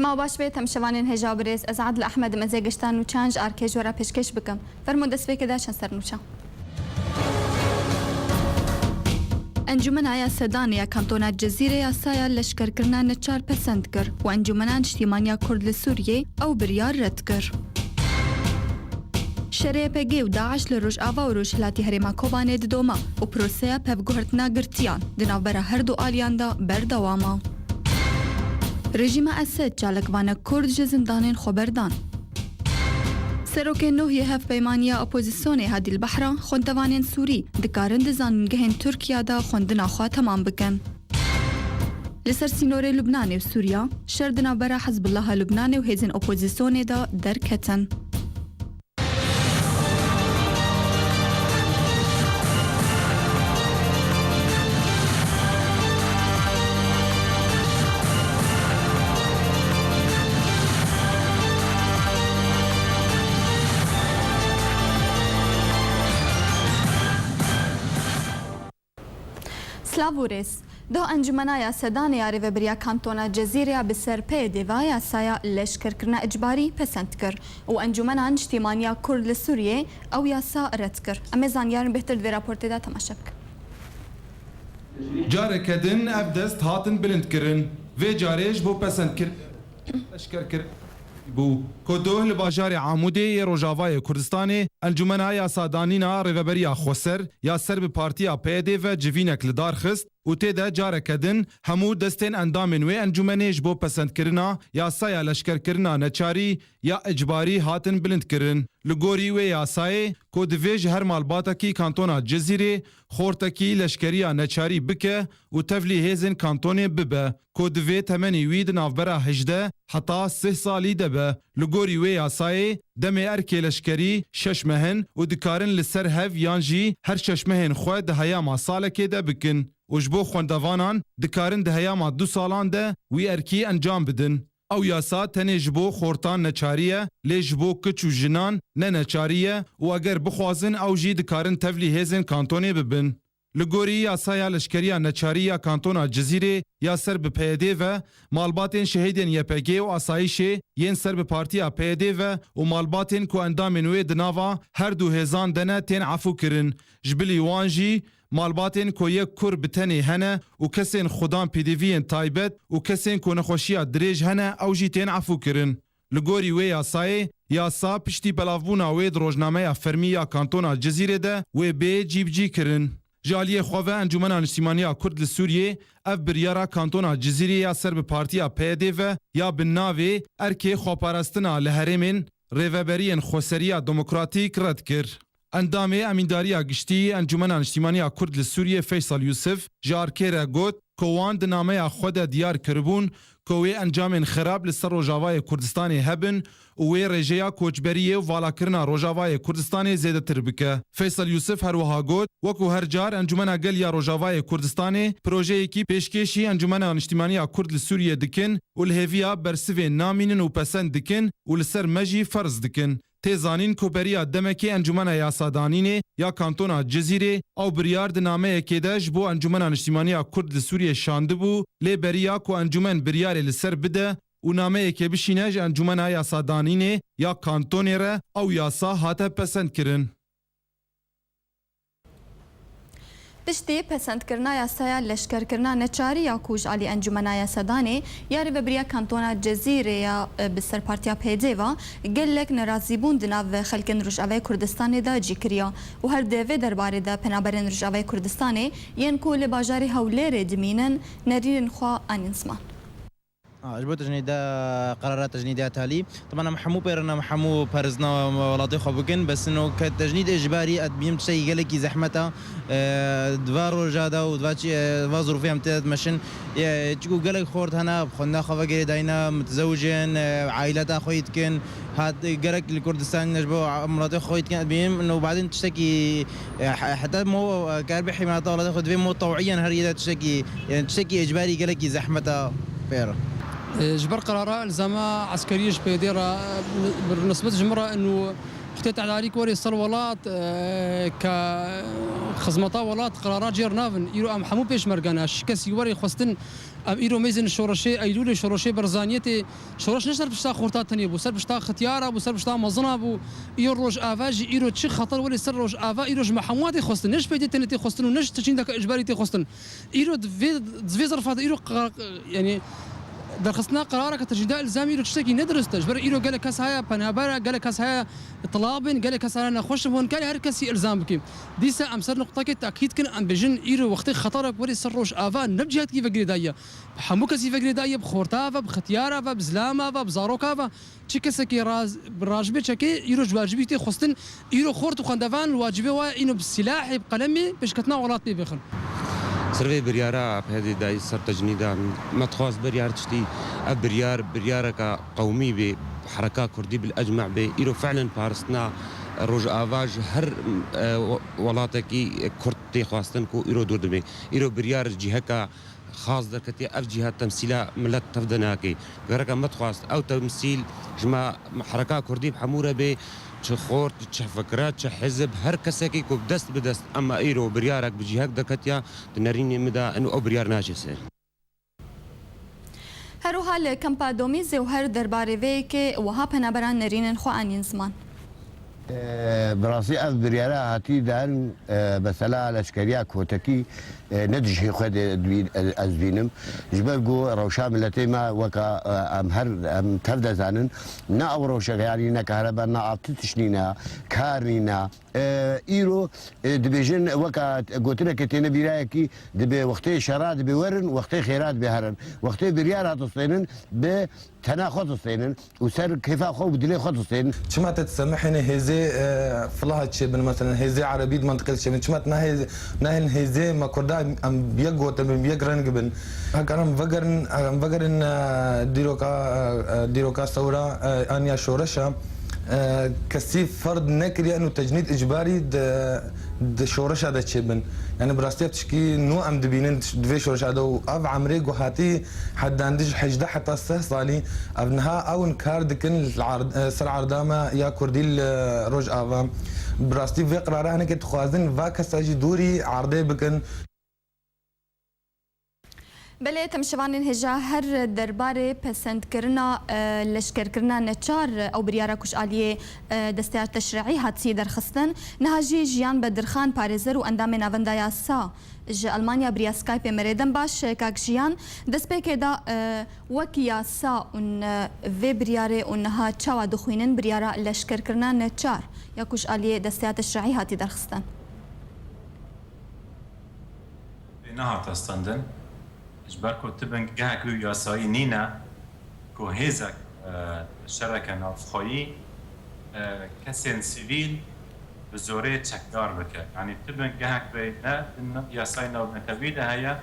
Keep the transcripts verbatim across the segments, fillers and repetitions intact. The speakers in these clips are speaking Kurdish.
Ew baş be, temşevanên hêja birêz, ez Adil Ehmed im, ez ê gişta nûçan ji arkê ji we re pêşkêş bikim. Fermo destpêkê de çend ser nûçe. Encûmena Yasedanê ya Kantona Cizîrê yasaya leşkerkirina neçar pesend kir û Encûmena Niştîmaniya Kurd li Sûriyê ew biryar red kir. Şerê Y P G û DAIŞ li Rojava û Rojhilatî Herêma Kobanê didoma û proseya pevguhertina girtiyan di navbera her du aliyan de berdewam e. Rejîma Esed çalakvanek Kurd ji zindanên xwe berdan. Serokê nû yê Hevpeymaniya Opozîsyonê Hadî Elbehra xwendevanên Sûrî dikarin di zanîngehên Tirkiye de xwendina xwe temam bikin. Li ser sînorê Lubnanê û Sûriya, şer di navbera Hizbullaha Lubnanê û hêzên opozîsyonê de derketin. Silav û rêz. Doh Encûmena Yasedanê ya Rêvebiriya Kantona Cezîrê ya bi ser P Y D ve yasaya leşkerkirina icbarî pesend kir û Encûmena Niştîmaniya Kurd li Sûriyê ew yasa red kir. Em ê zanyarên bêhtir di vê raportê de temaşe bikin. Careke din ev dest hatin bilindkirin. Vê carê ji bo pesendkir-, leşkerkir-, bû. Ku doh li bajarê Amûdê yê Rojavayê Kurdistanê, Encûmena Yasadanîna Rêveberiya Xweser ya ser bi Partiya P Y D ve civînek li dar xist û tê de careke din hemû destên endamên wê encûmenê ji bo pesendkirina yasaya leşkerkirina neçarî ya icbarî hatin bilindkirin. Li gorî wê yasayê, ku divê ji her malbatekî Kantona Cizîrê xortekî leşkeriya neçarî bike û tevlî hêzên kantonê bibe, ku divê temenî wî di navbera hejdeh heta sih salî de be. Li gorî wê yasayê, demê erkê leşkerî şeş meh in û dikarin li ser hev yan jî her şeş mehên xwe di heyama salekê de bikin û ji bo xwendevanan dikarin di heyama du salan de wî erkî encam bidin. Ew yasa tenê ji bo xortan neçarî ye, lê ji bo kiç û jinan ne neçarî ye û eger bixwazin ew jî dikarin tevlî hêzên kantonê bibin. Li gorî yasaya leşkeriya neçarî ya Kantona Cizîrê ya ser bi P Y D ve, malbatên şehîdên Y P G û asayîşê yên ser bi Partiya P Y D ve û malbatên ku endamên wê di nava her du hêzan de ne tên efûkirin. Ji bilî wan jî malbatên ku yek kur bi tenê hene û kesên xudan pêdiviyên taybet û kesên ku nexweşiya dirêj hene ew jî tên efûkirin. Li gorî wê yasayê, yasa piştî belavbûna wê di rojnameya fermî ya Kantona Cizîrê de wê bê cîbicî kirin. Ji aliyê xwe ve Encûmena Niştîmaniya Kurd li Sûriyê ev biryara Kantona Cizîrê ya ser bi Partiya P Y D ve ya bi navê Erkê Xweparastina li Herêmên Rêveberiyên Xweseriya Demokratîk red kir. Endamê Emîndariya Giştî Encûmena Niştîmaniya Kurd li Sûriyê Feysal Yûsif ji arkê re got ku wan di nameya xwe de diyar kiribûn ku wê encamên xerab li ser Rojavayê Kurdistanê hebin û wê rêjeya koçberiyê û valakirina Rojavayê Kurdistanê zêdetir bike. Feysal Yûsif her wiha got, Wekû her car Encûmena Gel ya Rojavayê Kurdistanê projeyekî pêşkêşî Encûmena Niştîmaniya Kurd li Sûriyê dikin û li hêviya bersivê namînin û pesend dikin û li ser me jî ferz dikin. Tê zanîn ku beriya demekê Encûmena Yasadanînê ya Kantona Cizîrê ew biryar di nameyekê de ji bo Encûmena Niştîmaniya Kurd li Sûriyê şandibû, lê beriya ku encûmen biryarê li ser bide û nameyekê bişîne ji Encûmena Yasadanînê ya Kantonê re ew yasa hate pesendkirin. Piştî pesendkirina yasaya leşkerkirina neçarî ya ku ji alî Encûmena Yasadanê ya Rêvebiriya Kantona Cizîrê ya, e, bi ser Partiya P D ve gelek nerazîbûn di nav xelkên Rojavayê Kurdistanê de cî kiriya û her di vê derbarê de penaberên Rojavayê Kurdistanê yên ku li bajarê Hewlêrê dimînin nerînên xwe anîn ziman. Ah, ji bo tejnîda qerara tejnîda talî. Teman em hemû pêrin em hemû perizna welatê xwe bikin. Bes ino ke tejnîd icbarî et bîm tiştekî gelekî zehmet e. Di va roja de û di va çi-, e, va zirûfê em tê de dimeşin. E, çiku gelek xort hene, bi xwendina xwe ve girêdayî ne, mitizewicên, e, aîleta xwe yî dikin. Hat, e, gerek li Kurdistanê ne ji bo welatê xwe yî dikin. Et bîm ino badin tiştekî, e, he-, heta mo, e, kar bi hîmata welatê xwe divê mo tewîyen her yê de tiştekî, yani tiştekî icbarî gelekî zehmet e pêr. E, ji ber qerara elzama eskeriyê ji P Y D re, e, bi nisbet ji min re ino Wextê tehdalîk werê ser welat, e, ke xizmeta welat qirara cêr navin. Îro em hemû pêşmerge ne. Şikesî werê xwestin, em îro mêzin şoreşê Eylûlê, şoreşê Berzaniyetê. Şoreş ne ser pişta xorta tenê bû, ser pişta xityara bû, ser pişta mezina bû. Îro Rojava jî îro çi xeter werê ser Rojava, îro ji me hemû tê xwestin. Ne ji peydê tenê tê xwestin û ne ji tişîndeke icbarî tê xwestin. Îro di vê, di vê zerfa de îro qa-, yanî derxistina qirareke tecrîda îlzamî îro tiştekî ne dirust e. Ji ber îro gelek kes haya penaber e, gelek kes haya tilab in, gelek kes haya nexweş in, hûn kare her kesî îlzam bikî. Dîsa em ser nuqtekê tekîd kin, em bêjin îro wextê xeterek werê ser Rojava ne bi cihekî ve girêdayî ye. Bi hemû kesî ve girêdayî ye, bi xorta ve, bi xityara ve, bi zilama ve, bi zaroka ve. Çi kesekî raz-, bi rajbê çekê îro ji wacibî tê xwestin, îro xort û xwendevan li wacibê wa îno bi silahê, bi qelemê pêşketina welat pê bixin. Ser vê biryara peyde dayî ser tecnîda me dixwast biryar tiştî, ev biryar, biryareka qewmî bê, hereka kurdî bil ecmeh bê, îro fiilen parastina Rojava ji her, e, welatekî kurd tê xwestin ku îro dûr dibê. Îro biryar ciheka xas derketiye, ev cîha temsîla milet tev de nake. Gereka me dixwast ew temsîl ji me hereka kurdî bi hemû re bê, çi xort, çi fikre, çi hizib, her kesekî ku dest bi dest ema îro biryarek bi cîhek derketiya, di nerînê min de eno ew biryar naçe ser. Her wiha li Kempa Domîzê û her derbarê vê yekê wiha penaberan nerînin xwe anîn ziman. E, bi rastî ev biryara hatî dan, e, mesela leşkeriya kotekî, e, ne di cihê xwe de dibîn-, e, ez dibînim. Ji ber ku rewşa miletê me weka, e, em her, em tev de zanin, ne ew rewşeke, yanî ne kahrebe, ne av, ti tişt nîne, kar nîne. E, îro, e, dibêjin, weka gotineke têne bîra yekî, dibê wextê şera dibê werin, wextê xêra dibê herin. Wextê biryar hat distênin, bi tena xwe distênin û ser kêfa xwe û bi dilê xwe distênin. Çima te disemihêne hêzê, e, filaha çêbin, meselen hêzê erebî di mentiqê de çêbin? Çima te nahê-, nahêlin hêzê me Kurda em yek gotin bin, yek reng bin? Hek em vegerin, em vegerin, e, dîroka, e, e, dîroka sewra, e, an ya şoreşa, e, kesî ferd nekiriye û tecnîd icbarî di, di şoreşa de çêbin. Yani bi rastî ev tişkî nû em dibînin di vê şoreşa de û ev emrê ku hatî hedan di ji hejdeh heta sih salî, ev niha ew in kar dikin li erd-, e, ser erda me ya kurdî li Rojava. Bi rastî vê qirara hinekê dixwazin va kesa jî dûrî erdê bikin. Belê, temşivanên hêja her derbarê pesendkirina, e, leşkerkirina neçar, e, ew biryara ku ji aliyê, e, desteya teşrî'î hatî derxistin. Niha jî Jiyan Bedirxan, parêzer û endamê Navenda Yasa ji Almanya bi riya Skypeê me rê dem baş. Kak Jiyan, destpêkê de, e, wek yasa û, e, vê biryarê û niha çawa dixwînin biryara leşkerkirina neçar ya ku ji aliyê desteya teşrî'î hatî derxistin? Pê nehate stendin, ji ber ku ti bingehek wî yasayî nîne ku hêzek, e, şereke navxweyî, e, kesên sivîl bi zorê çekdar bike. Yanî ti bingehek bê ne di na-, yasayê navnetewî de heye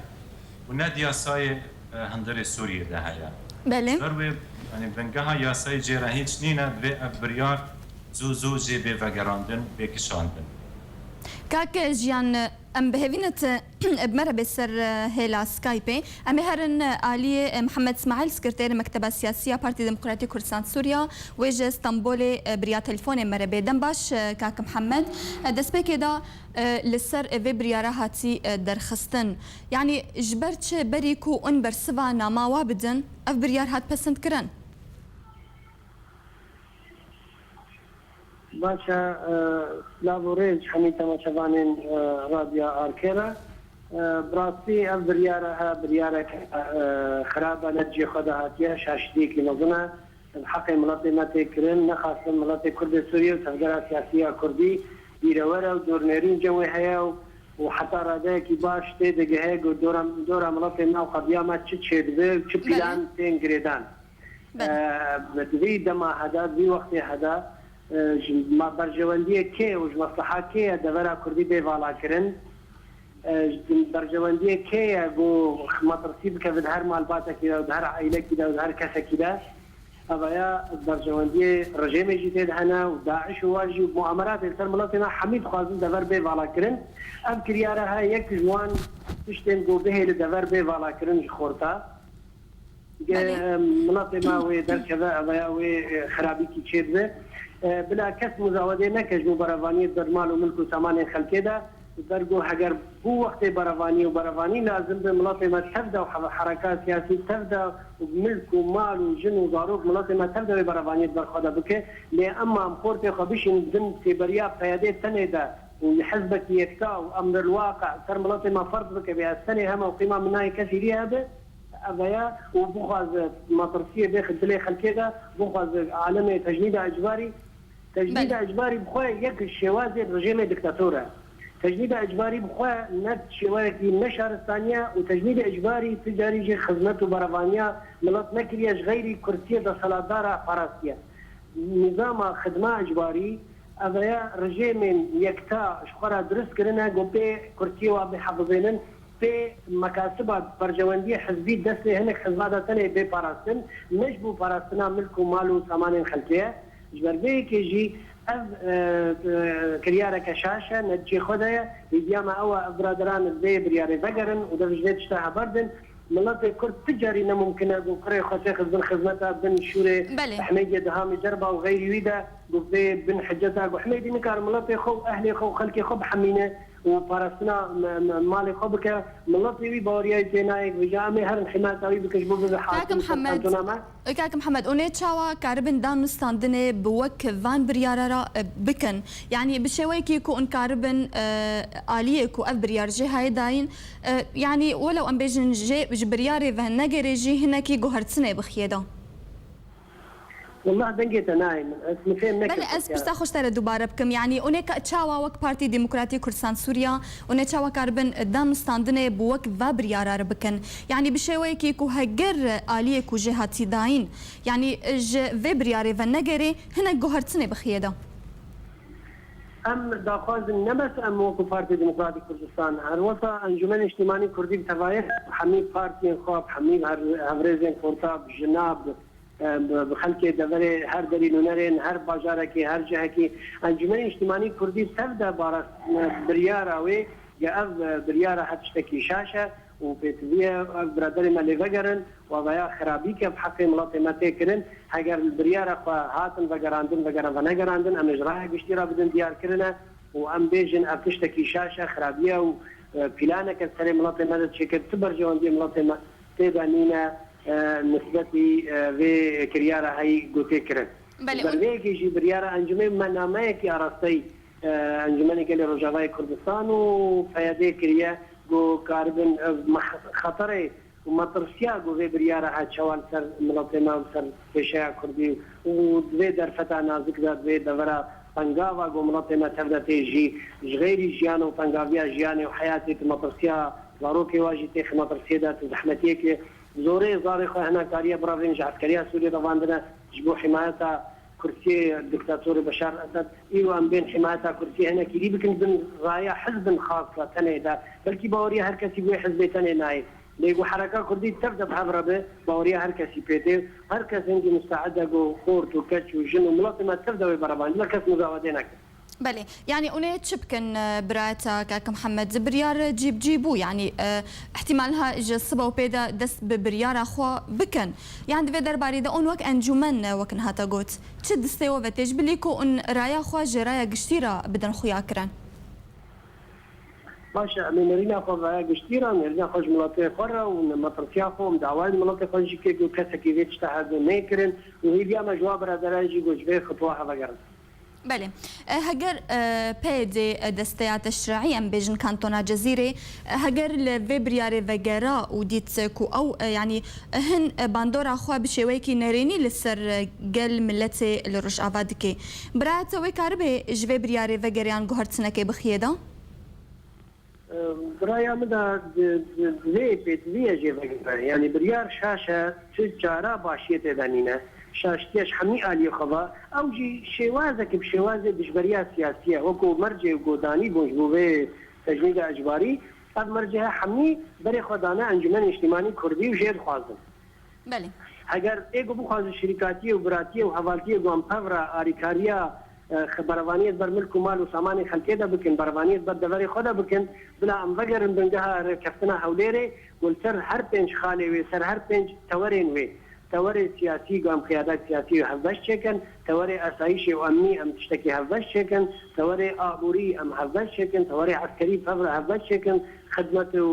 û ne di yasayê, e, hundirê Sûriyê de heye. Belê. Ji ber wê, yanî bingeha yasayê jê re hîç nîne, divê ev biryar zû zû jê bê vegerandin, bê kişandin. Kak Jiyan, em bi hêvî ne tu bi me re bê ser, e, hêla Skypeê. Em ê herin, e, aliyê, e, Mihemed Smaîl, sekreterê Mekteba Siyasî ya Partî Demokratîk Kurdistan Sûriya, wê ji Stenbolê, e, bi riya telefonê me re bê. Dem baş, e, kak Mihemed. E, destpêkê de, e, li ser, e, vê biryara hatî, e, derxistin. Yanî ji ber çi berî ku hûn bersiva nama wa bidin, ev biryar hat pesendkirin? Baş e, e, silav û rêz hemî temaşevanên, e, Radya Arke re. E, bi rastî ev biryare he, biryareke, e, xirab e, ne di cihê xwe de hatiye, şaştiyekî mezin e. Bi heqê miletê me tê kirin, nexastin miletê Kurdê Sûriyê û tevgera siyasî ya Kurdî bîrewere û dornêrîn cem wê heye û, û heta radeyekî baş tê digihe ku dora, dora miletê me û qediya me çi çêdibe û çi Belê. pîlan tên girêdan. Belê. E, di vî dema heda, di vî wextê heda, e, ji ma-, berjewendiyê kê û ji mesleha kê ye devera Kurdî bê valakirin? E, ji berjewendiyê kê ye ku metirsî bikeve di her malbatekî de û di her aîlekî de û di her kesekî de? Evaya berjewendiyê rejêmê jî tê de hene û DAIŞ û wan jî muameratê li ser miletê me hemî dixwazin dever bê valakirin. Ev kiryara he yek ji wan tiştên ku bihêli dever bê valakirin ji xorta. Ge Belê. miletê me wê derkeve, evaya wê, e, xirabîkî çêdibe. E, bila kes muzawedê neke ji bo berevaniyê di ber mal û milk û samanên xelkê de, ji ber ku heger bû wextê berevanî û berevanî lazim be, miletê me tev de û he-, hereka siyasî tev de û milk û mal û jin û zarok miletê me tev de wê berevaniyê di ber xwe de bike. Lê em ma em xortê xwe bişîn bin sêberiya P Y D'ê tenê de û hizbekî yekta û emril waqe ser miletê me ferz bike, bê ez tenê heme û qîma min nayê kesî dî hebe, ev e ya û bixwaze metirsiyê bê dilê xelkê de, bixwaze alemê tecnîda ecbarî, tecnîda Belê. ecbarî bi xwe yek şêwazê rejîmê diktator e. Tecnîda ecbarî bi xwe ne şêwayekî ne şaristaniye û tecnîda ecbarî ti carî jî xizmet û berevaniya milet nekiriye, ji xeyrî kursiyê desthilatdara parastiye. Nîzama xidma ecbarî, ev e ya rejîmên yekta ji xwe re dirust kirine, ku pê kursiyê wa bihefizênin, pê mekasiba berjewendiyê hizbî destê hinek hizba de tenê bê parastin, ne ji bo parastina milk û mal û samanên xelkê ye. Ji ber vê yekê jî ev, e, e, kiryareke şaş e, ne di cê xwe de ye. Hêviya me ew e, ev biraderan li vê biryarê vegerin û dev ji vê tişta heber din. Miletê Kurd ti carî ne mumkin e ku kurê xwe têxist bin xizmeta bin şûrê Belê. Hemêdiyê diha micerba û xeyrî wî de, ku vê bin hiceta ku Hemêdî nikare miletê xwe û ehlê xwe û xelkê xwe bihemîne û parastina me-, me-, malê xwe bike, miletê wî baweriyayî pê nayê, vêca em ê herin himata wî bikin ji bo bibe Kak hakim Mihemed, kantona me. Kak Mihemed, hûn ê çawa karibin danûstandinê bi wek van biryara re, e, bikin? Yanî bi şêweyekî ku hûn karibin, e, aliyê ku ev biryar jê hayê dayîn, e, yanî welew em bêjin jê ji biryarê ve negerê jî hinekî guhertinê bixiyê de. Wallah dengê te nayê min. Ez min fêm nekir Belê, ez pirsiyara. pirsa xwe ji te re dubare bikim. Yanî hûn ê ka-, çawa wek Partî Demokratîk Kurdistan Sûriya, hûn ê çawa karibin danûstandinê bi wek va biryara re bikin? Yanî bi şêweyekî ku heger aliyê ku jê hatî dayîn, yanî ji vê biryarê ve negerê hinek guhertinê bixiyê de. Em daxwazin ne bes em wekî Partî Demokratîk Kurdistan, her wesa Encûmenê Niştimanî Kurdî bi tevayê hemî partiyên xwe, hemî her-, hevrêzên xorta, bi jina, bi e, bi, bi xelkê deverê her derî nûnerên, her bajarekî, her cihekî. Encûmenê Niştimanî Kurdî tev de bara, e, biryara wê, ya ev, e, biryara her tiştekî şaş e û pêtivî ye ev biraderê me lê vegerin û ev ya xirabî ke bi heqê miletê me tê kirin. Heger biryara xwe hatin vegerandin, vegera venegerandin, em ê ji raya giştî re bidin diyarkirine û em bêjin ev tiştekî şaş e, xirabî ye û, e, planeke serê miletê me de çêkir, tu berjewendiyê miletê me tê de nîne, e, nisbetî, e, vê kiryara heyî gotê kirin. Belê, Ji ber vê yekê jî biryara encûmê me nameyekî arasteyî, e, Encûmenê Gelê Rojavayê Kurdistan û P Y D kiriye, ku karibin, e, me xeterê û metirsiya ku vê biryara he çawa li ser miletê me û ser pêşeya Kurdî û di vê derfeta nazik de, di vê devera pengava ku miletê me tev de tê jî, ji xeyrî jiyan û pengaviya jiyanê û heyatê tu metirsiya zarokê wa jî tê xi metirsiyê de, tu zehmetiyekê zorê zarê xwe hene kariye birevên ji eskeriya Sûriyê revandine ji bo himayeta kursiyê diktatorê Beşar Esed. Îro em bên himayeta kursiyê hinekî dî bikin bin raya hizbin xas ve tenê de. Belkî baweriya her kesî bi wê hizbê tenê nayê. Lê ku hereka kurdî tev de bi hev re be, baweriya her kesî pê tê. Her kes hingî musteed e ku xort û keç û jin û miletê me tev de wê berevan. Bila kes muzawedê neke. Belê. Yanî hûn ê çi bikin, e, birayeta kak Mihemed? Biryar cîbicî bû. Yanî, e, ihtimal ha ji siba û pê de dest bi biryara xwe bikin. Yan di vê derbarê de hûn wek encûmen, e, wek niha te got, çi distê we ve tê ji bilî ku hûn raya xwe ji raya giştî re bidin xuyakirin? Baş e, em ê nêrîna xwe raya giştî re, nêrîna xwe ji miletê xwe re û metirsiya xwe û dawayên miletê xwe jî kê ku kesekî vê tişta hebe nêkirin û hêviya me ji wa biraderan jî ku ji vê xitwa hevegerin. Belê. E, heger, e, P Y D, e, desteya teşreî, em bêjin kantona Cezîrê, e, heger li vê biryarê vegera û dît ku ew, e, yanî, e, hin, e, bandora xwe bi şêweyekî nerênî li ser, e, gel miletê li Rojava dike. Biraya te wê karibe ji vê biryarê vegeriyan guhertinekê bixiyê de? Bi raya min de di, di, di vê pêtiviyê jê vegere. Yanî biryar şaş e, tu çara başiyê tê de nîne. Şaştiye ji hemî aliyê xwe ve. Ew jî şêwazeke bi şêwazê dijberiya siyasî ye. Wekû mercê ku danî bûn ji bo vê tecnîda ecbarî, ev mercê he hemî berê xwe dane Encûmenê Niştimanî Kurdî û jê dixwazin. Belê. Heger ê ku bixwazin şirîkatiyê û biratiyê û hevaltiyê ku em pev re arîkariya, e, xe-, berevaniyê di ber milk û mal û samanê xelkê de bikin, berevaniyê di ber deverê xwe de bikin, bila em vegerin bingeha rêkeftina Hewlêrê ku li ser her pênc xalê wê, ser her pênc tewerên wê, Tewerê siyasî, ku em qiyadek siyasî hevbeş çêkin, tewerê asayîşê û emnî em tiştekî hevbeş çêkin, tewerê aborî em hevbeş çêkin, tewerê eskerî bi hev re hevbeş çêkin, xidmet û,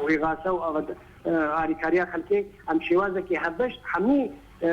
û îxase û ava-, e, alîkariya xelkê em şêwazekî hevbeş hemî, e,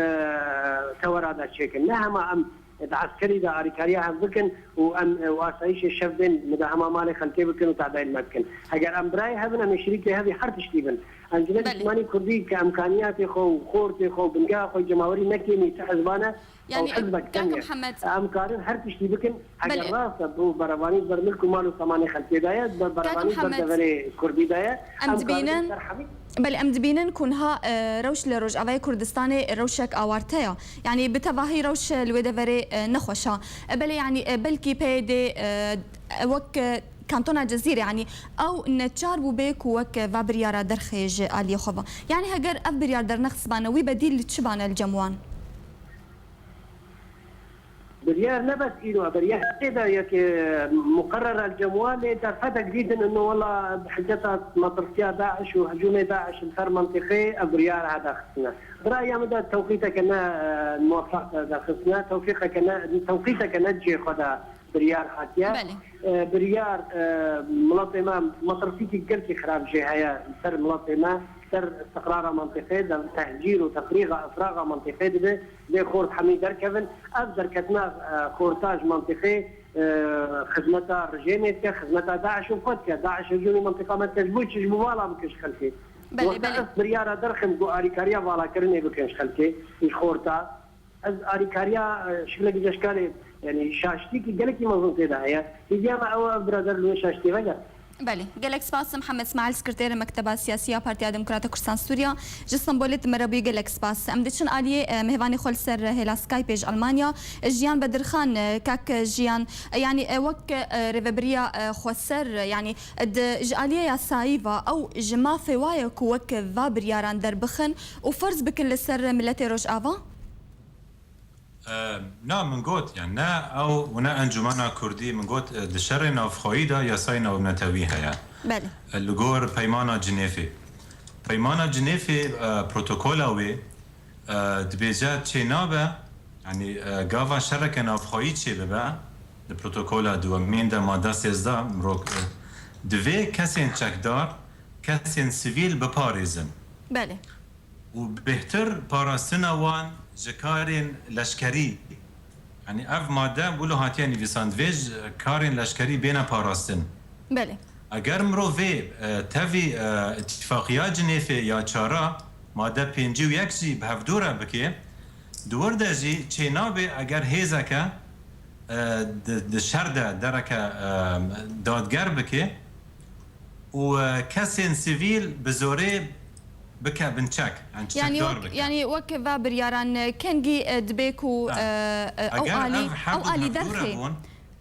tewera de çêkin. Ne hema em di eskerî de alîkariya hev bikin û em, e, û asayîşê şev bên, em de hema malê xelkê bikin û tadayê me bikin. Heger em birayê hev in, em ê şirîkê hev ê her tiştî bin. Encûmena Belê. Niştimanî Kurdî ke îmkaniyatê xwe û xortê xwe û bingeha xwe cemawerî nekênî ti hizban e, Yani, ew hizbek kak tenê. Mihemed. Em karin her tiştî bikin, heger Belê. Rast e, bi berevanî ber milk û mal û samanê xelkê de ye, ber-, Kak berevanî ber Mihemed. Deverê Kurdî de ye. Em Em karin dibînin, ser hemî. Belê, em dibînin ku niha, e, rewş li Rojavayê Kurdistanê rewşek awarte ye. Yani, bi tevahî rewş li wê deverê, e, nexweş e. E, belê, yani, e, belkî P Y D, e, wek, e, Kantona Cezîrê, yanî ew neçar bûbê ku wek va biryara derxê ji aliyê xwe ve. Yanî heger ev biryar dernexistibane, wî bedîl li çi bane li cem wan? Biryar ne bes îro, biryar tê de yek, e, muqerrer el cem wan lê derfetek dîtin ino wela bi hiceta metirsiya DAIŞ û hicûmê DAIŞ li ser mentiqê ev biryar hadaxistine. Bi raya min de tewqîteke ne, e, muwefeq derxistine, tewfîqeke ne, tewqîteke ne cihê xwe de biryar hatiye. Belê. E, biryar, e, miletê me metirsîkî gelkî xirab jê heye ser miletê me, ser istiqrara mentiqê de tehcîr û tefrîxa, ifraxa mentiqê dibe, lê xort hemî derkevin. Ev derketina, e, xorta ji mentiqê, e, xizmeta rejêmê dike, xizmeta DAIŞ û xwe dike. DAIŞ hicûmê mentiqa me dike, ji bo çi? Ji bo vala bikin ji xelkê. Belê, Wexta belê. Ev biryara derxim ku alîkariya valakirinê bikin ji xelkê, ji xorta. Ez alîkariya, e, şiklekî ceşkarê, yanî şaştîkî gelekî mezin tê de heye. Hêviya me ew e, ev birader li wê şaştiyê vegere. Belê. Gelek spas, Mihemed Smail, Sekreterê Mekteba Siyasî ya Partiya Demokrata Kurdistan Sûriya. Ji Stenbolê tu me re bûyî, gelek spas. Em diçin aliyê, e, mêvanê xwe li ser hêla Skypeê ji Almanya. Jiyan Bedirxan, e, kak Jiyan, e, yanî, e, wek, e, rêvebiriya, e, xweser, e, yanî, e, di, ji aliyê yasayî ve ew ji mafê wa ye ku wek va biryaran derbixin û ferz bikin li ser miletê Rojava? E, na, min got, yani, ne ew û ne Encûmena Kurdî, min got, e, di şerê navxweyî de yasayê navnetewî heye. Belê. E, li gor Peymana Cinêfê. Peymana Cinêfê, e, protokola wê, e, dibêje çê nabe, yani, e, gava şereke navxweyî çê bibe, di protokola duwemîn de madde sêzdeh mirok, e, divê kesên çekdar, kesên sivîl biparêzin. Belê. û bêhtir parastina wan ji karên leşkerî, yanî ev madde wilo hatiye nivîsandin, divê ji karên leşkerî bêne parastin. Belê. Eger mirov vê, e, tevî, e, îtîfaqiya Cinêfê ya çara, madde pêncî û yek jî bi hevdû re bike, di wir de jî çênabe eger hêzeke, e, di, di şer de dereke, e, dadger bike, û, e, kesên sivîl bi zorê bike bin çek, yani Yanî çekdar wek, bike. Yanî wek va biryaran, e, kengî, e, dibê ku, Ha. E, e, ew Eger alî, ev her ew du alî hevdû derxê. Re bûn,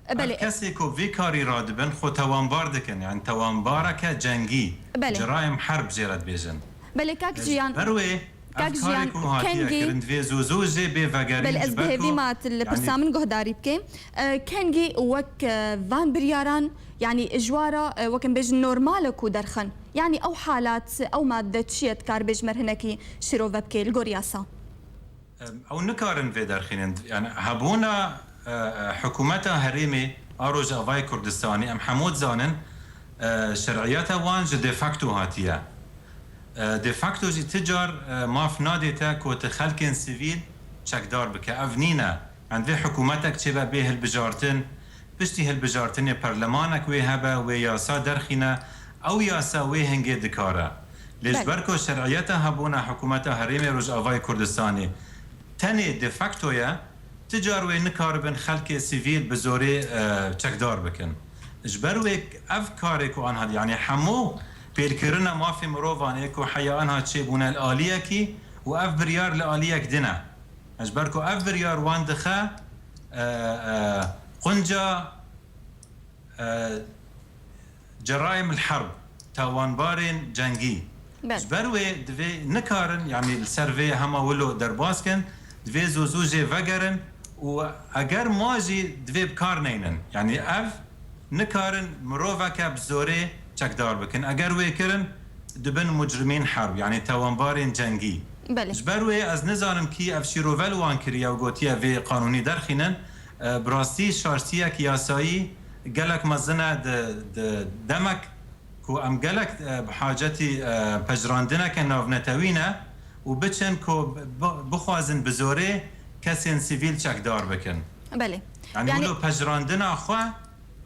E, belê. Ev kesê ku vî karî radibin, xwe tewanbar dikin, yani tewanbareke cengî, Belê. Ceraim herb jê re dibêjin. Belê, kak Ji Jiyan, ber wê, Kak ev karê Jiyan, ku hatiye kengî kirin, divê zû zû jê bê vegerîn, Belê, ez ji bi ber hêvî ku, ma tu li yani pirsa min guhdarî bikê. E, kengî wek, e, van biryaran, yanî ji wa re, e, wek em bêjin normal e ku derxin. Yanî ew halat, ew madde çi ye dikar bê ji me re hinekî şîrove bikê li gor yasa? Em, ew nikarin vê derxînin. Yani hebûna, e, e, hikûmeta herêmê a Rojavayê Kurdistanê, em hemû dizanin, e, şer'iyeta wan ji de facto hatiye. E, de facto jî ti car, e, maf nadê te ku ti xelkên sivîl çekdar bike. Ev nîne. Em divê hikûmetek çêbe bê hilbijartin, piştî hilbijartinê perlemanek wê hebe, wê yasa derxîne, ew yasa wê hingê dikare. Lê ji Belê. Ber ku şer'iyeta hebûna hikûmeta Herêmê Rojavayê Kurdistanê tenê de facto ye, ti car wê nikaribin xelkê sivîl bi zorê, e, çekdar bikin. Ji ber wê ev karê ku anha, yanî hemû pêlkirina mafê mirovan ê ku heya anha çêbûne li aliyekî û ev biryar li aliyek din e. Ji ber ku ev biryar wan dixe, e, e, qunca, e, ceraim el herb, tawanbarên cengî. Belê. Ji ber wê divê nikarin, yanî li ser vê hema wilo derbas kin, divê zû zû jê vegerin û eger ma jî divê bi kar neynin. Yanî ev nikarin miroveke bi zorê çekdar bikin. Eger wê kirin, dibin mucrimîn herb, yanî tawanbarên cengî. Belê. Ji ber wê ez nizanim kî ev şîrove li wan kiriye û gotiye vê qanûnî derxînin. E, bi rastî şaştiyek yasayî gelek mezin e di, di demek ku em gelek, e, bi hacetî, e, pejirandineke navnetewî ne û biçin ku bi-, bixwazin bi zorê kesên sivîl çekdar bikin. Belê. Yanî, yanî wilo pejirandina xwe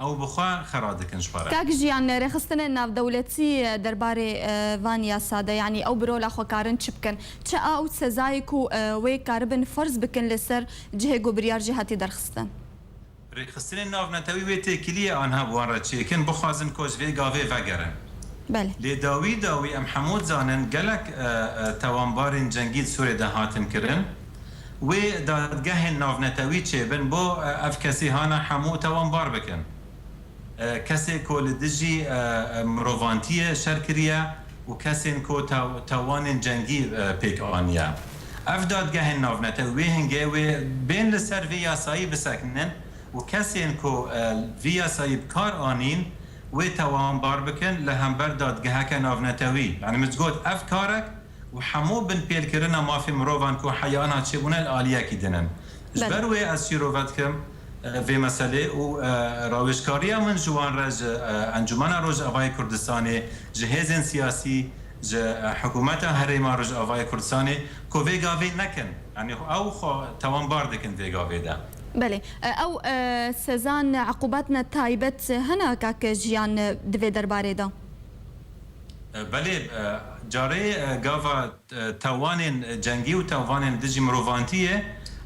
ew bi xwe xera dikin ji xwe re. Kak Jiyan, rêxistinên navdewletî derbarê, e, van yasa de, yanî ew bi rola xwe karin çi bikin? Çi ew sezayê ku, e, wê karibin ferz bikin li ser cihê ku biryar jê hatî derxistin? Rêxistinên navnetewî wê têkiliyê anha bi wan re çêkin, bixwazin ku ji vê gavê vegerin. Belê. Lê dawî dawî em hemû dizanin gelek, e, e, tawanbarên cengî di Sûriyê de hatin kirin. Wê dadgehên navnetewî çêbin bo, e, ev kesê hana hemû tawanbar bikin. E, kesê ku li dijî, e, e, mirovantiyê şer kiriye û kesên ku taw-, tawanên cengî, e, pêk aniye. Ev dadgehên navnetewî wê hingê wê bên li ser vê yasayî bisekinin û kesên ku, e, vî yasayî bi kar anîn, wê tawanbar bikin li hember dadgeheke navnetewî. Yanî min got, ev karek û hemû binpêlkirina mafê mirovan ku heya anha çêbûne li aliyekî din in. Ji Belê. ber wê ez şîrove dikim, e, vê meselê û, e, rawêjkariya min ji wan re ji, e, Encûmena Rojavayê Kurdistanê, ji hêzên siyasî, ji, e, hikûmeta Herêma Rojavayê Kurdistanê ku vê gavê nekin. Yanî ew xwe tawanbar dikin vê gavê de. Belê. E, ew, e, sezan, eqûbatna taybet hene kak Jiyan, e, di vê derbarê de? E, belê, e, carê, e, gava, e, tawanên cengî û tawanên dijî mirovantiyê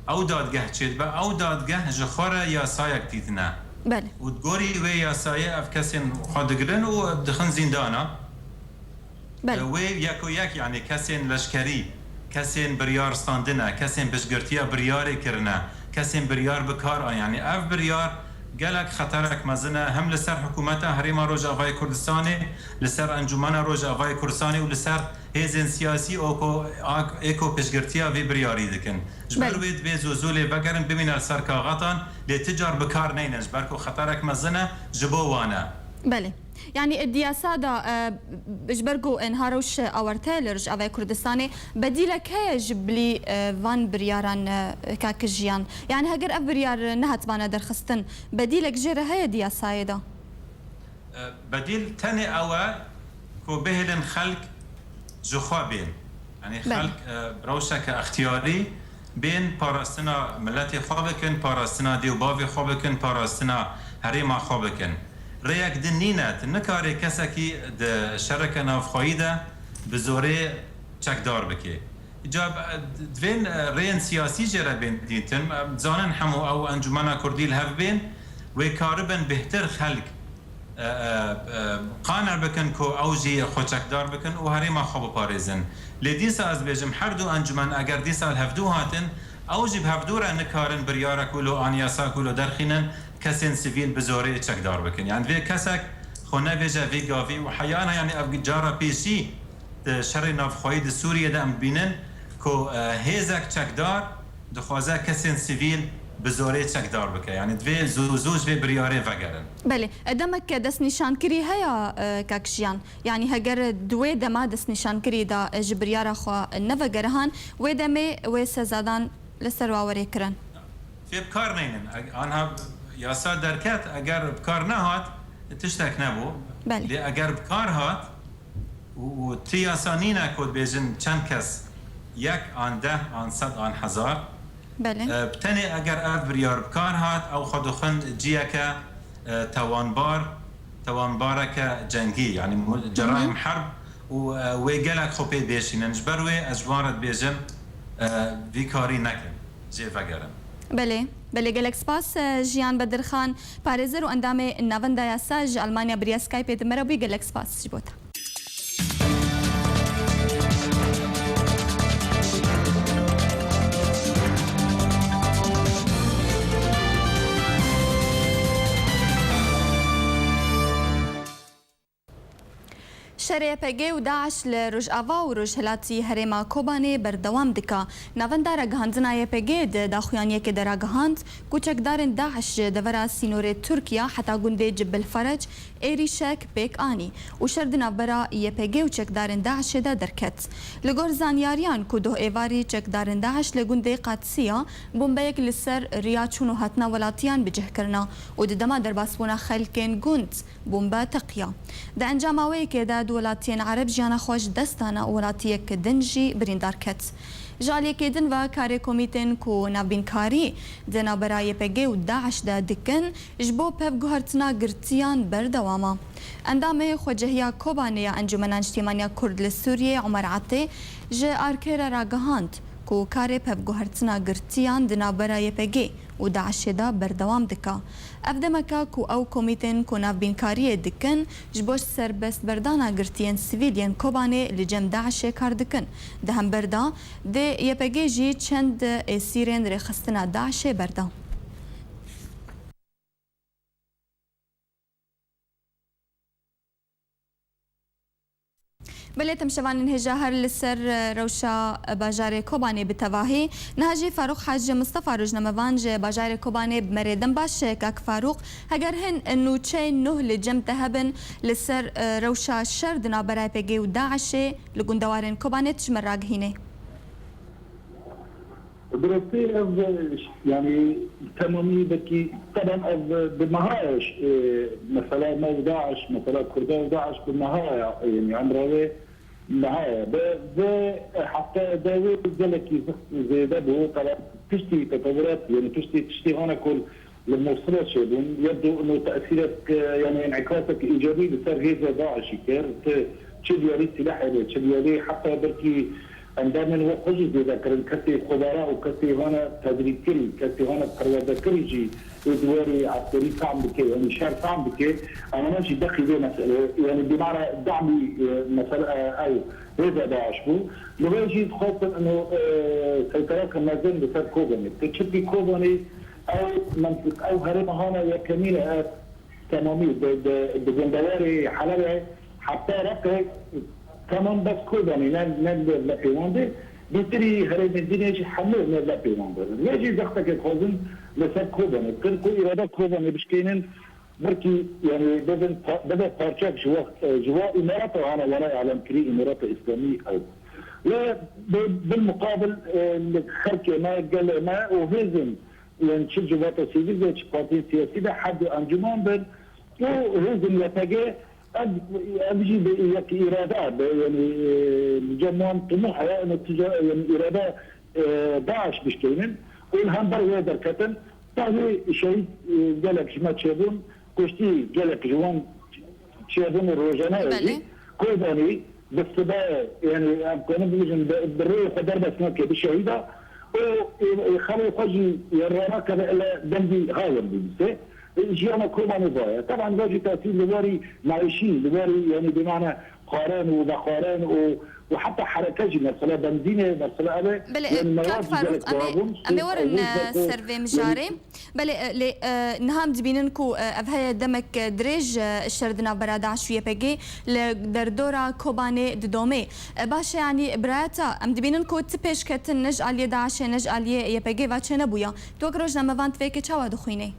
ew dadgeh çêdibe, ew dadgeh ji xwe re yasayek dîtine. Belê. Û di gorî wê yasayê ev kesên xwe digirin û dixin zîndana. Belê. Wê yeko yek, yanî kesên leşkerî, kesên biryar standine, kesên piştgirtiya biryarê kirine, kesên biryar bi kar an, yanî ev biryar gelek xeterek mezin e, hem li ser hikûmeta Herêma Rojavayê Kurdistanê, li ser Encûmena Rojavayê Kurdistanê û li ser hêzên siyasî oko, ak-, êko piştgirtiya vê biryarî dikin. Ji ber Belê. wê divê zû zû lê vegerin, bimîne li ser kaxetan, lê ti car bi kar neynin, ji ber ku xeterek mezin e ji bo wan e. Belê. Yanî, e, di yasa de, e, ji ber ku, e, niha rewş awarte li Rojavayê Kurdistanê, bedîlek heye ji bilî, e, van biryaran, e, kak Jiyan? Yanî, heger ev biryar nehatibane derxistin, bedîlek jê re heye di yasayê de? E, bedîl tenê ew e ku bihêlin xelk ji xwe bên. Yanî Belê. xelk, e, bi rewşeke extiyarî bên parastina miletê xwe bikin, parastina dê û bavê xwe bikin, parastina herêma xwe bikin. Rêyek din nîne, tu nikarê kesekî di şereke navxweyî de bi zorê çekdar bikê. Îca, e, divên, e, rêyên siyasî jê re bên dîtin. Em dizanin hemû ew encûmena kurdî li hev bên, wê karibin bêhtir xelk e, e, e, qane bikin ku ew jî xwe çekdar bikin û herêma xwe biparêzin. Lê dîsa ez dibêjim, her du encûmen eger dîsa li hevdû hatin, ew jî bi hevdû re nikarin biryarek wilo an yasayek wilo derxînin, kesên sivîl bi zorê çekdar bikin. Yanî divê kesek xwe nevêje vê gavî û heyana, yanî ev cara pêşî di şerê navxweyî di Sûriyê de em dibînin ku, e, hêzek çekdar dixwaze kesên sivîl bi zorê çekdar bike. Yanî divê zû zû ji vê biryarê vegerin. Belê. E, demek destnîşankirî heye, e, kak Jiyan? Yanî heger di wê dema destnîşankirî de, e, ji biryara xwe nevegerihan, wê demê wê sezadan li ser wa werê kirin? Vê bi kar neynin. Eg-, anha yasa derket, eger bi kar nehat, tiştek nebû. Belê. Lê eger bi kar hat, û, û ti yasa nîne ku dibêjin çend kes, yek an deh an sed an hezar. Belê. E, bi tenê eger ev biryar bi kar hat, ew xwe dixwin ciyeke, e, tawanbar, tawanbareke cengî, yanî mu-, Hı hı. cerayim herb û, e, wê gelek xwe pê bêşînin. Ji ber wê ez ji wan re dibêjim, e, vî karî nekin, jê vegerin. Belê, belê, gelek spas, e, Jiyan Bedirxan, parêzer û endamê Navenda Yasa ji Almanya bi riya Skypeê di me re bû, gelek spas ji bo te. Serê Y P G û DAIŞ li Rojava û Rojhilatî Herêma Kobanê berdewam dike. Navenda Ragihandina Y P G di daxuyaniyekê de ragihand ku çekdarên DAIŞ ji devera sînorê Tirkiye heta gundê Cibil Ferec êrîşek pêk anî û şer di navbera Y P G û çekdarên DAIŞê de derket. Li gor zanyariyan ku doh êvarî çekdarên DAIŞ li gundê Qadsiya bombeyek li ser riya çûn û hatina welatiyan bi cih kirina û di dema derbasbûna xelkên gund bombe teqiya. Di encama wê yekê de du welatiyên Ereb jiyana xwe ji dest dane û welatiyek din jî birîndar ket. Ji aliyekê din ve karê komîtên ku navbînkarî di navbera Y P G û DAIŞ de dikin, ji bo pevguhertina girtiyan berdewam e. Endamê Xwecehiya Kobanê ya Encûmena Niştîmaniya Kurd li Sûriyê Omer Atê ji Arkê re ragihand ku karê pevguhertina girtiyan di navbera Y P G û DAIŞê de berdewam dike. Ev demeke ku ew komîtên ku navbînkariyê dikin ji bo serbestberdana girtiyên sivîl yên Kobanê li cem DAIŞê kar dikin. Di hember de dê Y P G jî çend êsîrên rêxistina DAIŞê berda. Belê, temşevanên hêja her li ser, e, rewşa, e, bajarê Kobanê bi tevahî. Niha jî Farûq Hacî Mistefa rojnamevan ji bajarê Kobanê bi me re dem baş. E, kak Farûq, heger hin, e, nûçeyên nû li cem te hebin li ser, e, rewşa şer di navbera Y P G û DAIŞê li gundewarên Kobanê tu ji me ragihînê. Bi rastî ev, e, yanî temamî belkî, teben ev, e, bi meha ye, e, mesela me û DAIŞ, mesela Kurda û DAIŞ bi meha ye, yanî emra wê meha ye. Bi vê, e, heftaya de wê gelekî zêde bû, qala piştî tetewirat, yanî piştî tiştî hane ku li Mûsilê çêbûn, yebdû ino tesîrek, e, yanî înîkasek îcabî li ser hêza DAIŞî kir. Ti çi diyarî sîlehê be, çi diyarî heta belkî endamên we xwe jî zêde kirin, kesê xwedara û kesê hane tedrîbkirî, kesê hane perwerdekirî jî ê di warî eskerî fehm bike, yanî şer fehm bike. Ewana jî deqî vê meselê, yanî bimana demî, e, mesele, e, ew hêza DAIŞ bû. Li wê jî dixwestin ino, e, seytereke mezin li ser Kobanê. Ti çi bikî Kobanê, Ew mentik, ew herêma hana yekemîn e, ev temamî di, di, di gundewarê Helebê heta Reqê temam bes Kobanê ne, ne li lepê wan de, bêtirî herêmên dînê jî hemû ne lepê wan de. Lê jî zextekê dixwazin li ser Kobanê bikin, ku îrada Kobanê bişkênin, belkî, yanî, bibin pa-, bibe parçek ji wa, ji wa îmarata hana wana elamkirî, îmarata îslamî ew. Lê bi, bilmuqabil, e, li xelkê me, gelê me û hêzên Yên çi civata sivîl be, çi partiyên siyasî be, her du encûman bin û hêzên Y P G, ev, ev jî bi yek îrade be, yanî, e, li cem wan timoh heye, ino tu ca, yanî îrade, e, DAIŞ bişkeynin û li hember wê derketin. Taybî şehîd, e, gelek ji me çêbûn, kuştî gelek ji wan çêbûn û rojane Belê. Êdî Kobanî bi sibe, yanî em kanin bibêjin, bi, bi rêyê xwe derbas nake, bi şehîda û, e, e, xelê xwe jî ronakeve ele dengî hayan bibîse. E, jiyana Kobanê vaye. Teban ve jî tesîr li warî meîşî, li warî, yanî bimane xwarin û vexwarin û, û heta hereke jî mesela benzînê, mesela ev e, Belê, yanî e, mewad kak jî Farûq, gelek em ê, em ê werin, e, ser vê mijarê. Belê, e, lê, e, niha em dibînin ku, e, ev heye demek, e, dirêj, e, şer di navbera DAIŞ û Y P G li derdora Kobanê didomê. E, baş e, yanî birayeta, em dibînin ku ti pêşketin ne ji aliyê DAIŞê ne ji aliyê Y P G ve çênebûya. Tu wek rojnamevan tu vê yekê çawa dixwînî?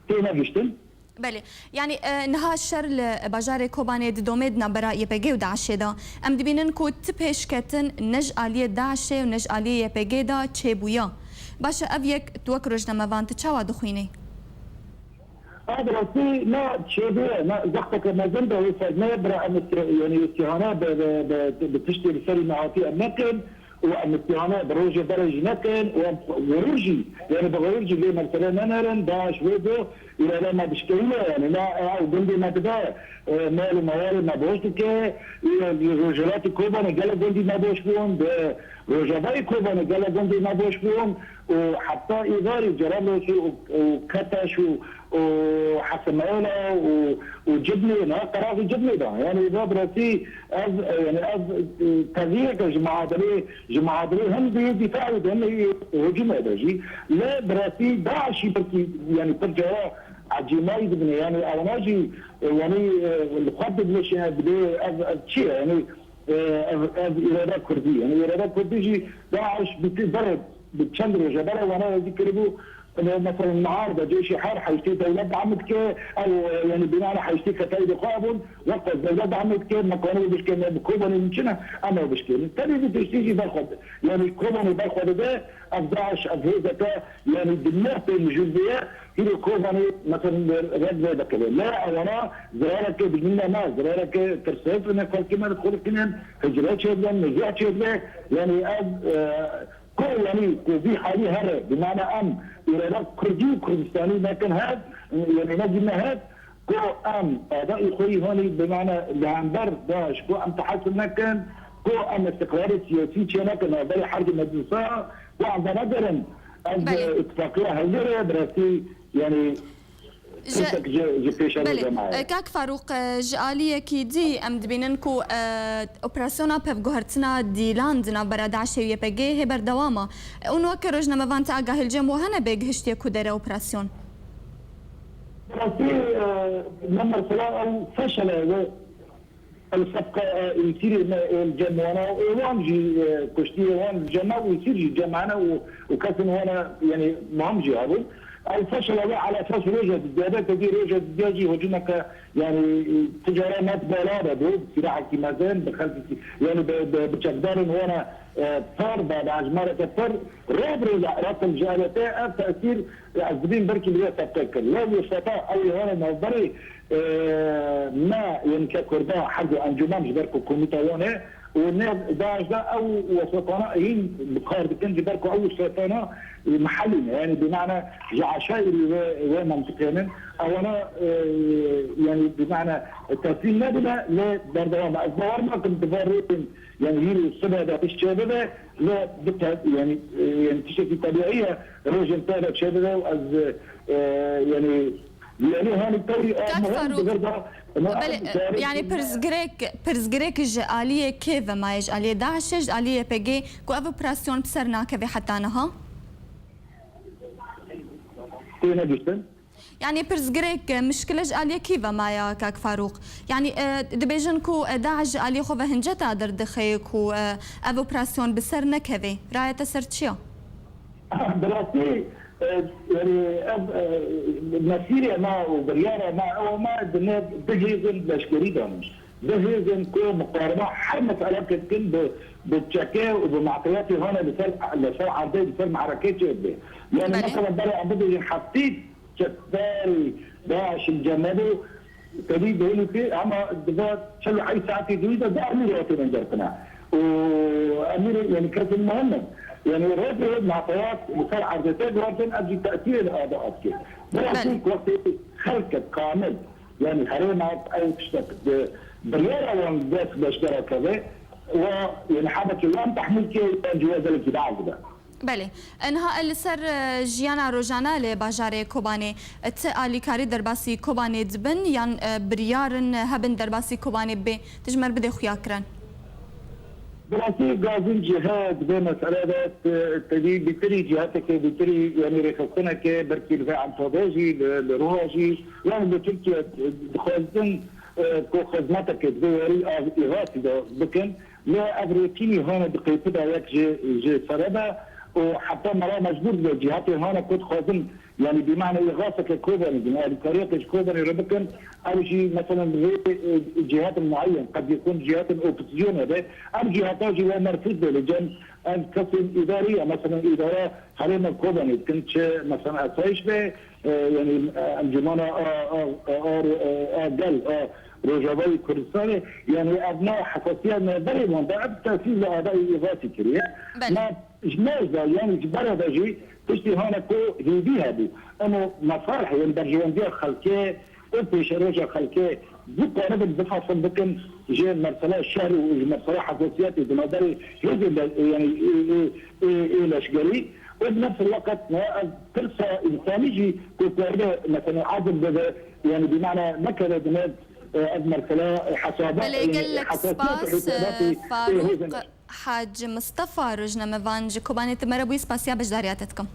Tênegihiştin. Belê. Yanî, e, niha şer li bajarê Kobanê didomê di navbera Y P G û DAIŞê de. Em dibînin ku ti pêşketin ne ji aliyê DAIŞê û ne ji aliyê Y P G de çêbûye. Baş e, ev yek tu wek rojnamevan tu çawa dixwînî? A, bi rastî me çêbûye, me zexteke mezin de wê ser me, bira em îstî-, yanî îstîhane bi, bi, bi, bi tiştê li serî me hatî em nekin. û em îstîhane bi rojê berê jî nekin û em xurûr jî, yanî bi xurûr jî vê mesele nenerin, DAIŞ wê go, îrada me dişkeyne, yanî me, ew gundê me dibe, e, mal û mewarê me boş dike, e, Rojhilatê Kobanê gelek gundî me boş bûn, di Rojavayê Kobanê gelek gundî me boş bûn û heta Îvarî, Cerablusê û, û Keteş û û Hesimeyla û, û Cibnê, niha qeraxî Cibnê da. Yanî, va bi rastî ev, yanî, ev, e, teviyeke ji muadilê, ji muadilê hem di dîfaê de, hem hicûmê de jî. Lê bi rastî DAIŞî belkî, yanî, pir cara Ecêmayî dibine, yanî ewana jî, e, yanî, e, li xwe didileşîne, dibê ev, ev çi ye? Yanî, e, ev, ev îrada kurdî. Yanî îrada kurdî jî DAIŞ bi, ber, bi çend roje ber wana êzî kiribû, e, mesela niha de cêşî her heştê dewlet dam dike, ew, e, yanî bînana heştê ketayî di xwe bûn, wexta dewlet dam dike, me kanê bişkê me bi Kobanê min çi ne, em ê bişkê. Tenê bi tiştî jî berxwe, yanî Kobanê berxwe dide, ev DAIŞ, ev hêzeke, yanî di neh pê mijûl bûye, hîrê Kobanê, mesela, red vê dikeve. Lê ewana zirareke digîne me, zirareke tirsêt li xelkê me dixulqînin, hicre çêdibe, nizî çêdibe. Yanî ev, e, ku, yanî ku vî halî here, bi mana em îrada Kurdî û Kurdistanî nekin hev, yanî negîne hev, ku em adayî xwe yî hanî bi mana li hember DAIŞ ku em tehasib nekin, ku em îstiqrarê siyasî çênekin navberê her du meclisa, ku em venegerin ev Belê. îtifaqiya Hewlêrê bi rastî, yanî Ji tirsek ji, ji pêşerojê Belê. me ye. E, Kak Farûq, e, ji aliyekî dî em dibînin ku, e, operasyona pevguhertina dîlan di navbera DAIŞê û YPGê hê berdewam e. E, û weke rojnamevan ti agahî li cem we hene bê gihiştiye ku dere operasyon? Rastî, e, me mesela ew feşele we el sefqa, e, îsîrê me ê li cem wana û ê wan jî, e, kuştiyê wan li cem me û îsîr jî cem me hene û, û kesên wana, yanî muhim jî hebûn. Ew feşela we ala esas roja duduya de, tevî roja duduya jî hicûmeke, yanî, e, ticara net bala de bû, bi sîlahekî mezin, bi xelkekî, yanî bi, bi, bi çekdarên wana, e, pir, bi, bi ejmareke pir, rê bi rê Iraqê ji aliyê te ev tesîr, e, ez dibînim belkî bi vê sefqê kir. Lê wê sefqa ew ê wana navberê, e, me, yanî ke Kurda her du encûmen ji ber ku komîta wan e û ne DAIŞ de ew wesatana hîn bi kar dikin, ji ber ku ew wesatana, e, mihellî ne, yanî bi mana ji eşaîrî wê, wê mentiqê nin. Ewana, e, yanî bi mana teslîm nebine, lê berdewam e. Ez bawer nakim di van rêzên, yanî hîrê sibe de tişt çêbibe, lê bi te-, yanî, e, yanî tiştekî tebîî ye, rojên te de çêbibe û ez, e, yanî, yanî hanî tewrî a Kak muhim Farûq, di vir de, me belê, em zarê yanî pirsgirêk, pirsgirêk ji aliyê kê ve maye, ji aliyê DAIŞê, ji aliyê YPGê ku ev operasyon bi ser nakeve heta niha? Tê negihiştin? Yanî pirsgirêk, e, mişkile ji aliyê kî ve maye, Kak Farûq? Yanî, e, dibêjin ku, e, DAIŞ ji aliyê xwe ve hinceta derdixe ku, e, ev operasyon bi ser nekeve. Raya te ser çi ye? Bi rastî, e, yanî ev, e, mesîrê me û biryara me, ew me di nav du hêzên leşkerî de ne. Du hêzên ku muqareba her meseleke dikin bi, bi çeke û bi mateyatê hane li ser, li ser erdê, li ser me'rekê çêdibe. Yanî Belê. mesela berê em bibêjin heftê çekdarê DAIŞ li cem me bû, tevî bênî pê, hema di va çil û heyş saetê dûyî de du emîr hatine girtine. Û emîr, yanî kesên muhim in. Yanî rê bi rê mateyat li ser erdê tê guhertin, ev jî tesîrê li ada dike. Bi rastî Belê. wextê xelkek kamil, yanî herêma ew tiştek di biryara wan dest leşkera keve, wa, yanî hebekê wan tehmîl ke, yan cihazekî dal dibe. Belê. Niha li ser, e, jiyana rojane li bajarê Kobanê, e, ti alîkarî derbasî Kobanê dibin yan, e, biryar in hebin derbasî Kobanê bê? Tu ji me re bidê xuya kirin. Bi rastî gazin cî he di vê mesele de, e, tevî bîtirî cîhateke bîtirî, yanî rêxistineke belkî li vê Antobê jî, li, li Rûha jî, yanî li Tirkiye dixwazin, e, ku xizmeteke di vê warî av îxasî de bikin. Lê ev rêtînî hane di qeypida yek ji, ji sere de û heta mera mecbûr dibe cîhatê hane ku dixwazin, yanî bi mana îxaseke Kobanê din, alîkariyeke ji Kobanê re bikin, ew jî, meselen, rê, e, cîhatin mueyen, qed yekun cîhatin opozîsyonê de, ev cîhata jî we merfûz be li cem ev kesên îdarî ya, meselen, îdara herêma Kobanê dikin, çi, meselen, Asayiş be, e, yanî, e, Encûmana a, a, a, a, a gel, a Rojavayê Kurdistanê, yanî ev na hesasiya me berê wan da ev tesîr li adayê îxasî kiriye. Belê. Me ji me da, yanî ji berê de jî tiştî hane ku hêvî hebû. Emo mesalih, yanî berjewendiya xelkê û pêşeroja xelkê bikaribin bifesil bikin ji mesela şer û ji mesela hesasiyetê di navberê hêzên de, yanî ê, ê, ê, ê leşgerî û bi nefs el weqt ne ev tirsa însanî jî ku karibe mesela azib bibe, yanî bi mana nekeve di nav, e, ev mesela hesaba, Belê, yanî gelek hesasiyet û spas, hisabatê e, ê Farûq hêzên Hac Mistefa, rojnamevan ji Kobanê, tu me re bûyî, spasiya beşdariya te dikim.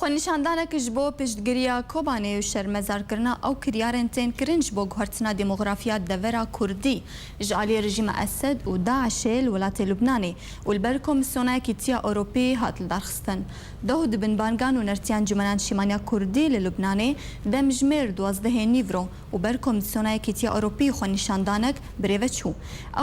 Xwenîşandanek ji bo piştgiriya Kobanê û şermezarkirina ew kiryarên tên kirin ji bo guhertina demografiya devera Kurdî ji aliyê rejîma Esed û DAIŞê li welatê Lubnanê û li ber Komîsyona Yekîtiya Ewropî hat lidarxistin. Doh di binbangan û nertiyan Cumana Niştîmaniya Kurdî li Lubnanê demjimêr duwazdehê nîvro û ber Komîsyona Yekîtiya Ewropî xwenîşandanek birêve çû.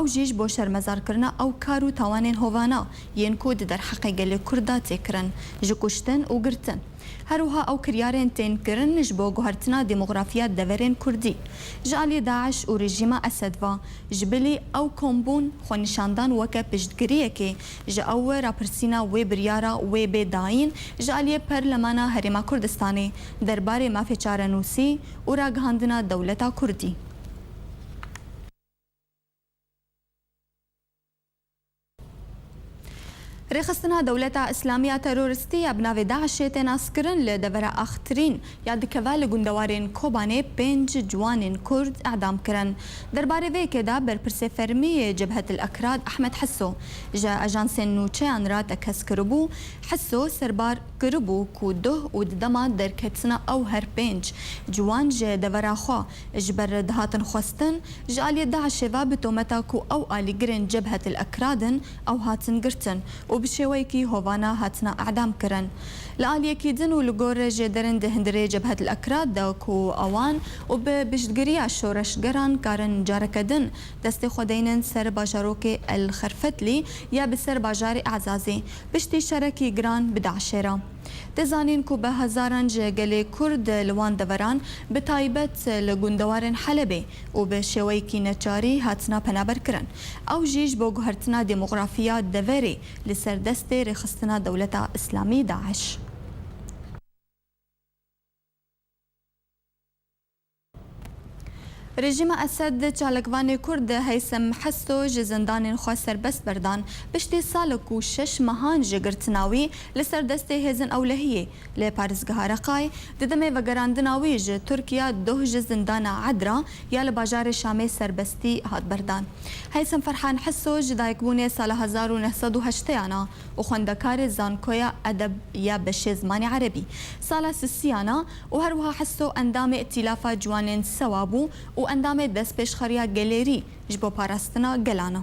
Ew jî ji bo şermezarkirina ew kar û tawanên hovana yên ku di derheqê gelê Kurd de tê kirin, ji kuştin û girtin. Her wiha ew kiryarên tên kirin ji bo guhertina demografiya deverên Kurdî ji aliyê DAIŞ û rejîma Esed ve, ji bilî ew kombûn xwenîşandan weke piştgiriyekê ji ew rapirsîna wê biryara wê bê dayîn ji aliyê Perlemana Herêma Kurdistanê derbarê mafê çarenûsî û ragihandina dewleta Kurdî. Rêxistina Dewleta Îslamî ya terorîstî ya bi navê DAIŞê tê naskirin li devera Axtirîn ya dikeve li gundewarên Kobanê pênc ciwanên Kurd îdam kirin. Derbarê vê yekê de berpirsê fermî yê Cebhetil Ekrad Ehmed Hiso ji ajansên nûçeyan re tekez kiribû. Hiso serbar kiribû ku doh û di dema derketina ew her pênc ciwan ji devera xwe ji ber dihatin xwestin, ji aliyê DAIŞê ve bi tometa ku ew alîgirên Cebhetil Ekrad in, ew hatin girtin û bi şêweyekî hovana hatine îdam kirin. Li aliyekî din û li gor jêderin di hundirê Cebhetil Ekrad de ku ewan û bi piştgiriya şoreşgeran karin careke din destê xwe deynin ser bajarokê El Xerfetlî ya bi ser bajarê Ezazê, piştî şerekî giran bi DAIŞê re. Tê zanîn ku bi hezaran ji gelê Kurd li wan deveran, bi taybet li gundewarên Helebê û bi şêweyekî neçarî hatina penaberkirin. Ew jî ji bo guhertina demografiya deverê li ser destê Rêxistina Dewleta Îslamî, DAIŞ. Rejîma Esed çalakvanê Kurd Heysem Heso ji zindanên xwe serbest berdan, piştî salek û şeş mehan ji girtina wî li ser destê hêzên ewlehiyê li parêzgeha Reqayê, di demê vegerandina wî ji Tirkiye doh ji zindana Edra ya li bajarê Şamê serbestî hat berdan. Heysem Ferhan Heso ji dayikbûnê sala hezar û neh sed û heştê ana û xwendekarê zankoya edeb ya beşê zimanê erebî. Sala sisiyan a û her wiha Heso endamê Îtîlafa Ciwanên Sewa bû û endamê destpêşxeriya Gelêrî ji bo parastina gelan e.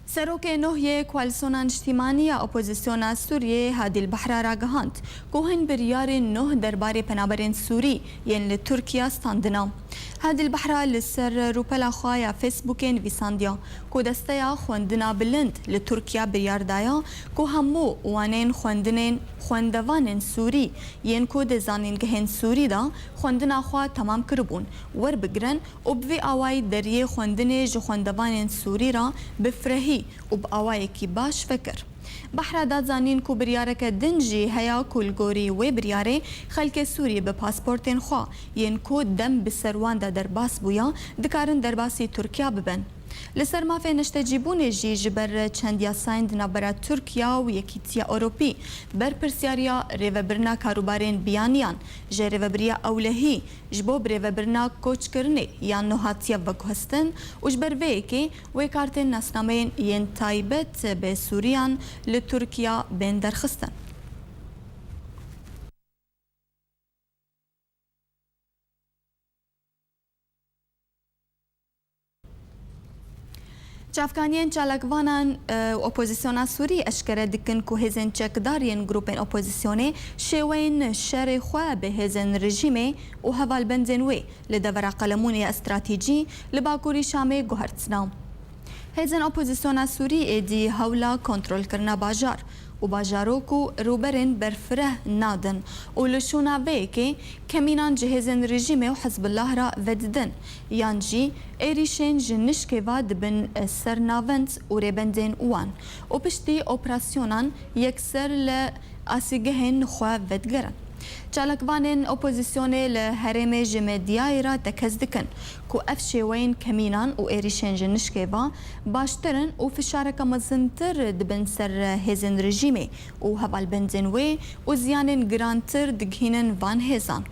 Serokê nû yê Koalîsyona Niştîmanî ya Opozisyona Sûriyê Hadî El Behra ragihand ku hin biryarên nû derbarê penaberên Sûrî yên li Tirkiye standine. Hadî El Behra li ser rûpela xwe ya Facebookê nivîsandiye ku desteya xwendina bilind li Tirkiye biryar daye ku hemû wanên xwendinên xwendevanên Sûrî yên ku di zanîngehên Sûrî de xwendina xwe temam kiribûn, werbigirin û bi vî awayî deriyê xwendinê ji xwendevanên Sûrî re bi firehî û bi awayekî baş vekir. Behra da zanîn ku biryareke din jî heye ku li gorî wê biryarê xelkê Sûrî bi pasportên xwe yên ku dem bi ser wan de derbas bûye, dikarin derbasî Tirkiye bibin. Li ser mafê neştecîbûnê jî ji ber çend yasayên di navbera Tirkiye û Yekîtiya Ewropî berpirsyariya rêvebirina karûbarên biyaniyan ji rêvebiriya ewlehî ji bo birêvebirina koçkirinê yan nû hatiye veguhestin û ji ber vê yekê wê kartên nasnameyên yên taybet bi Sûriyan li Tirkiye bên derxistin. Çavkaniyên çalakvanan, e, opozisyona Sûrî eşkere dikin ku hêzên çekdar yên grûpên opozisyonê şêweyên şerê xwe bi hêzên rejîmê û hevalbendên wê li devera Qelemûnê ya stratejî li bakurî Şamê guhertine. Hêzên opozisyona Sûrî êdî hewla kontrolkirina bajar û bajarok û rûberên berfireh nadin û li şûna vê yekê kemînan ji hêzên rejîmê û Hizbullah re vedidin, yan jî êrîşên ji nişkê ve dibin ser navend û rêbendên wan û piştî operasyonan yekser li asîgehên xwe vedigerin. Çalakvanên opozisyonê li herêmê ji medyayê re tekez dikin ku ev şêweyên kemînan û êrîşên ji nişkê ve baştir in û fişareke mezintir dibin ser hêzên rejîmê û hevalbendên wê û ziyanên girantir digihînin van hêzan.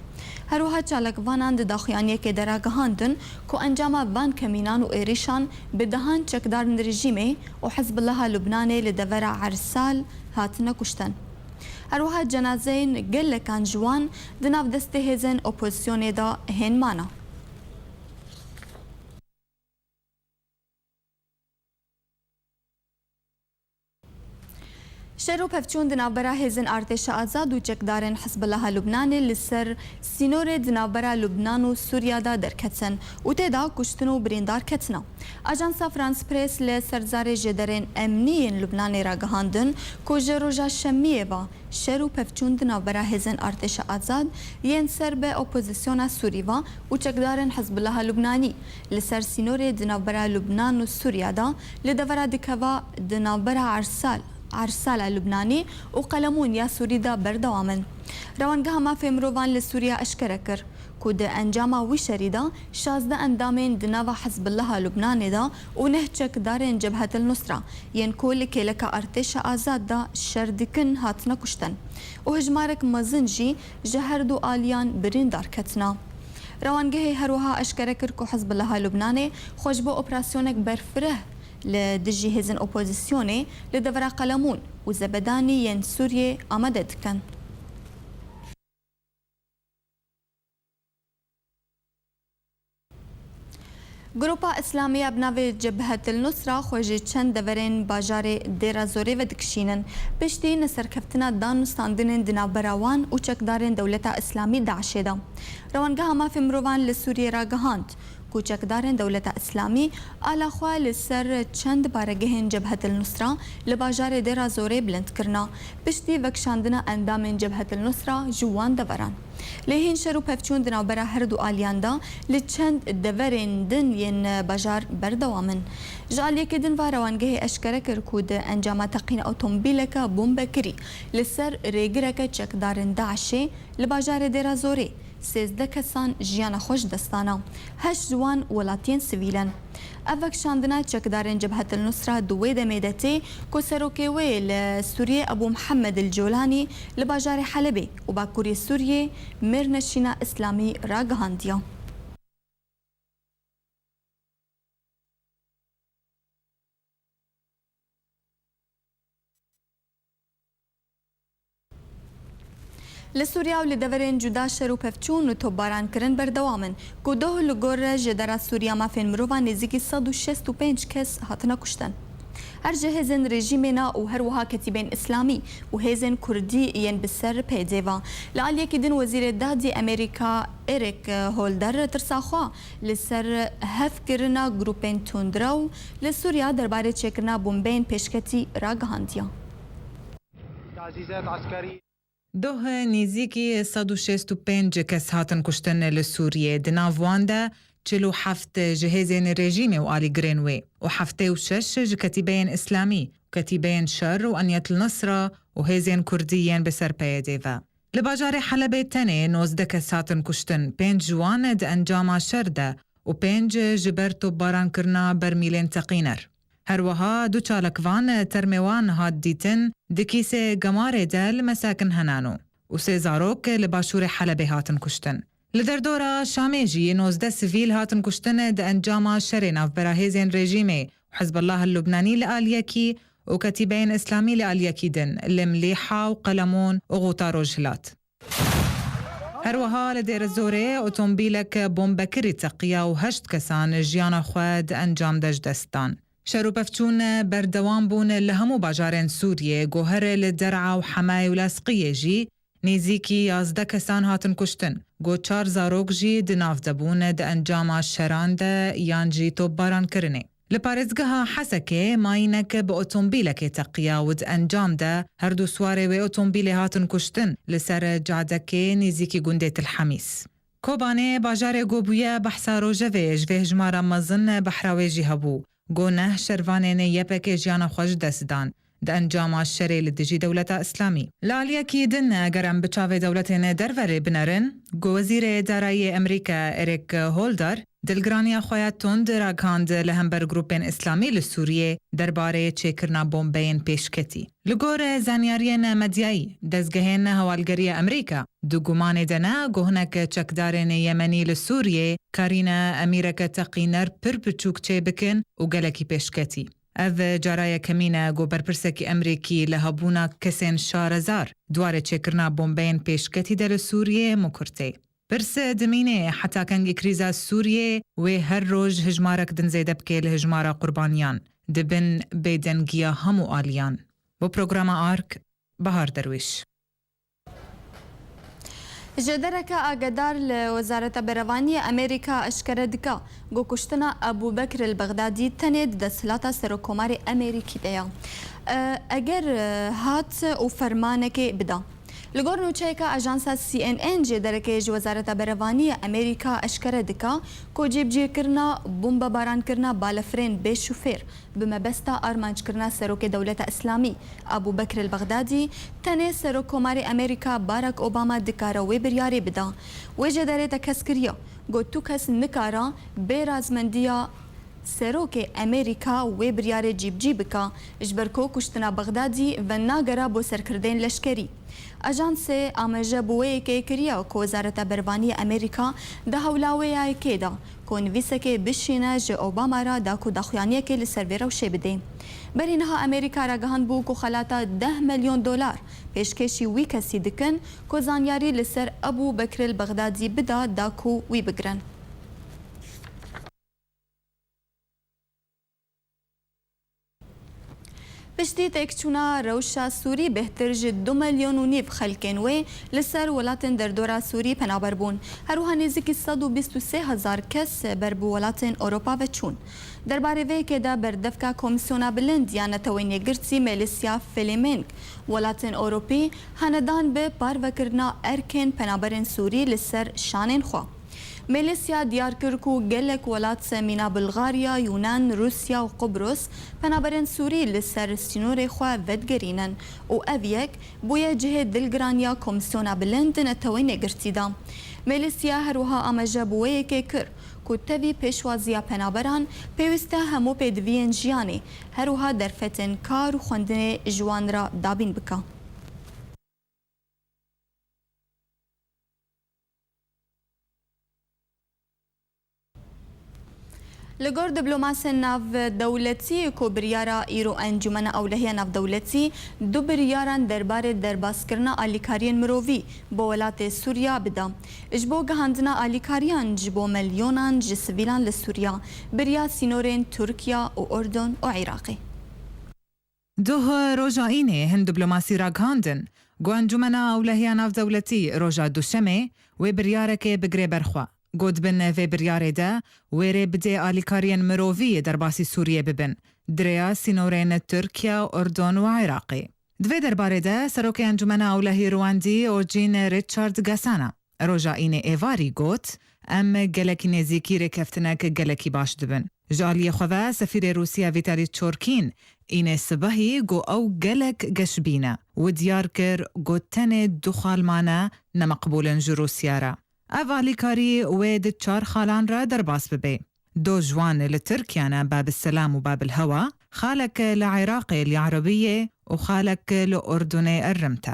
Her wiha çalakvanan di daxuyaniyekê de ragihandin ku encama van kemînan û êrîşan bi dehan çekdarên rejîmê û Hizbullaha Lubnanê li devera Ersal hatine kuştin. Her wiha cenazeyên gelekan ji wan di nav destê hêzên opozisyonê de hên mana. Şer û pevçûn di navbera hêzên Artêşa Azad û çekdarên Hizbullaha Lubnanê li ser sînorê di navbera Lubnan û Sûriya de derketin û tê de kuştin û birîndar ketina. Ajansa France Press li ser zarê jêderên emnî yên Lubnanê ragihandin ku ji roja Şemiyê ve şer û pevçûn di navbera hêzên Artêşa Azad yên ser bi opozisyona Sûrî ve û çekdarên Hizbullaha Lubnanî li ser sînorê di navbera Lubnan û Sûriya de li devera dikeva di navbera Ersal, Ersala Lubnanî û Qelemûn ya Sûrî de berdewam in. Rewangeha Mafê Mirovan li Sûriya eşkere kir ku di encama wî şerî de şazdeh endamên di nava Hizbullaha Lubnanê de û neh çekdarên Cebhet el Nusra yên ku li kêleka Artêşa Azad de şer dikin hatine kuştin û hejmarek mezin jî ji her du aliyan birîndar ketine. Rewangehê her wiha eşkere kir ku Hizbullaha Lubnanê xwe ji bo operasyonek berfireh li dijî hêzên opozisyonê li devera Qelemûn û Zebedanî yên Sûriyê amade dikin. Grupa Îslamî ya bi navê Cebhet el Nusra xwe ji çend deverên bajarê Dêra Zorê vedikişînin. Piştî neserkeftina danûstandinên di navbera wan û çekdarên Dewleta Îslamî DAIŞê de. Rewangeha Mafê Mirovan li Sûriyê ragihand ku çekdarên Dewleta Îslamî ala xwe li ser çend baregehên Cebhet el Nusra li bajarê Dêra Zorê bilind kirine, piştî vekişandina endamên Cebhet el Nusra ji wan deveran. Lê hîn şer û pevçûn di navbera her du aliyan de li çend deverên din yên bajar berdewam in. Ji aliyekê din ve rewangehê eşkere kir ku di encama teqîna otomobîleke bombekirî li ser rêgireke çekdarên DAIŞê li bajarê Dêra Zorê sêzdeh kesan jiyana xwe ji dest dana. Heşt ji wan welatiyên sivîl in. Ev vekişandina çekdarên Cebhet el Nusra di wê demê de tê ku serokê wê li Sûriyê Ebû Mihemed el Colanî li bajarê Helebê û bakurê Sûriyê mêrneşîna Îslamî ragihandiye. Li Sûriya û li deverên cuda şer û pevçûn û topbarankirin berdewam in, ku doh li gor Jêdera Sûriya Mafên Mirovan nêzîkî sed û şêst û pênc kes hatine kuştin. Her ji hêzên rejîmê ne û her wiha ketîbên îslamî û hêzên kurdî yên bi ser P Y D ve. Li aliyekî din Wezîrê Dadî Amerîka Eric Holder tirsa xwe li ser hevkirina grûpên tundrew li Sûriya derbarê çêkirina bombeyên pêşketî ragihandiye. Doh nêzîkî sed û şêst û pênc kes hatin kuştin li Sûriyê. Di nav wan de çil û heft ji hêzên rejîmê û alîgirên wê û heftê û şeş ji ketîbeyên îslamî, ketîbeyên şer û Eniyet el Nusra û hêzên kurdî yên bi ser P Y D ve. Li bajarê Helebê tenê nozdeh kes hatin kuştin, pênc ji wan di encama şer de û pênc ji ber topbarankirina bermîlên teqîner. Her wiha du çalakvan termê wan hat dîtin di kîsê gemarê de li Mesakin Henano û sê zarok li başûrê Helebê hatin kuştin. Li derdora Şamê jî nozdeh sivîl hatin kuştin di encama şerê navbera hêzên rejîmê û Hizbullah li Lubnanî li aliyekî û Ketîbeyên Îslamî li aliyekî din li Milîha û Qelemûn û Xuta Rojhilat. Her wiha li Dêrezorê otomobîlek bombekirî teqiya û heşt kesan jiyana xwe di encam de ji dest dan. Şer û pevçûn berdewam bûn li hemû bajarên Sûriyê, ku here li Der'a û Hemayê û Lasqiyê jî nêzîkî yazdeh kesan hatin kuştin, ku çar zarok jî di nav de bûn di encama şeran de yan jî topbarankirinê. Li parêzgeha Hesekê mayînek bi otomobîlekê teqiya û di encam de her du siwarê wê otomobîlê hatin kuştin li ser cadekê nêzîkî gundê Til Hemîs. Kobanê, bajarê ku bûye behsa rojevê, ji vê hejmara mezin behra wê jî hebû. Ku neh şervanên Y P G jiyana xwe ji dest dan di encama şerê li dijî Dewleta Îslamî. Li aliyekî din, eger em bi çavê dewletên derverê binerin, ku Wezîrê Darayî Amerîka Eric Holder Dilgiraniya xwe ya tund ragihand li hember grûpên îslamî li Sûriyê derbarê çêkirina bombeyên pêşketî. Li gor zanyariyên medyayî, dezgehên hewalgeriya Amerîka di gumanê de ne ku hinek çekdarên Yemenî li Sûriyê karîne emîreke teqîner pir biçûk çêbikin û gelekî pêşketî. Ev cara yekemîn e ku berpirsekî Amerîkî li hebûna kesên şarezar di warê çêkirina bombeyên pêşketî de li Sûriyê mû kir tê. Pirs dimîne, heta kengî krîza Sûriyê wê her roj hijmarek din zêde bike li hijmara qurbaniyan, di bin bêdengiya hemû aliyan. Bo programa Ark, Bahar Derwîş. Jêdereke agedar li Wezareta Berevaniyê Amerîka eşkere dike ku kuştina Ebû Bekir el Bexdadî tenê di desthilata Serokkomarê Amerîkî de ye. E, eger, e, hat û fermanekê bida. Li gor nûçeyeke ajansa C N N, jêderekê ji Wezareta Berevaniyê Amerîka eşkere dike ku cîbicîkirina bombebarankirina balefirên bê şofêr bi mebesta armanckirina serokê dewleta Îslamî, Ebû Bekir el Bexdadî, tenê Serokkomarê Amerîka Barack Obama dikare wê biryarê bida. Wê jêderê tekez kiriye, got, tu kes nikare bê razmendiya serokê Amerîka wê biryarê cîbicî bike, ji ber ku kuştina Bexdadî venagera bo serkirdeyên leşkerî. Ajansê amaje bi wê yekê kiriye ku Wezareta Berevaniyê Amerîka di hewla wê ya yekê de ku nivîsekê bişîne ji Obama re da ku daxuyaniyekê li ser vê rewşê bidê. Berî niha Amerîka ragihand bû ku xelata deh milyon dolar pêşkêşî wî kesî dikin ku zanyarî li ser Ebû Bekir el Bexdadî bida da ku wî bigirin. Piştî têkçûna rewşa Sûrî bêhtir ji du milyon û nîv xelkên wê li ser welatên derdora Sûrî penaber bûn. Her wiha nêzîkî sed û bîst û sê hezar kes ber bi welatên Ewropa ve çûn. Derbarê vê yekê de berdevka Komîsyona Bilind ya Netewên Yekgirtî Melîsya Fleming, welatên Ewropî hanedan bi parvekirina erkên penaberên Sûrî li ser şanên xwe. Melîsya diyar kir ku gelek welat mîna Bulgarya, Yûnan, Rûsya û Qubros penaberên Sûrî li ser sînorê xwe vedigerînin û ev yek bûye cihê dilgiraniya Komîsyona Bilind di Netewên Yekgirtî de. Melîsya her wiha amaje bi wê yekê kir ku tevî pêşwaziya penaberan pêwîst e hemû pêdiviyên jiyanê, her wiha derfetên kar û xwendinê ji wan re dabîn bike. Li gor diplomasên navdewletî ku biryara îro Encûmena Ewlehiya Navdewletî du biryaran derbarê derbaskirina alîkariyên mirovî bo welatê Sûriya bida, ji bo gihandina alîkariyan ji bo milyonan ji sivîlan li Sûriya bi riya sînorên Tirkiya û Urdun û Iraqê. Duh roja Înê hin diplomasî ragihandin ku Encûmena Ewlehiya Navdewletî roja Duşemê wê biryarekê bigire ber xwe. Got, di bin vê biryarê de wê rê bidê alîkariyên mirovî derbasî Sûriyê bibin, di rêya sînorên Tirkiye, Urdun û Iraqê. Di vê derbarê de Serokê Encûmena Ewlehî Rwandî Eugene Richard Gasana roja Înê êvarî got, em gelekî nêzîkî rêkeftinek gelekî baş dibin. Ji aliyê xwe ve Sefîrê Rûsya Vîtalî Çorkîn Înê sibehî got ew gelek geşbîn e û diyar kir got tenê du xal mane ne meqbûl in ji Rûsya re. Ev alîkarî wê di çar xalan re derbas bibe. Do ji wan li Tirkiye ne Bab el Selam û Bab el Hewa, xalek li Iraqê li Erebiyê û xalek li Urdunê Rimte.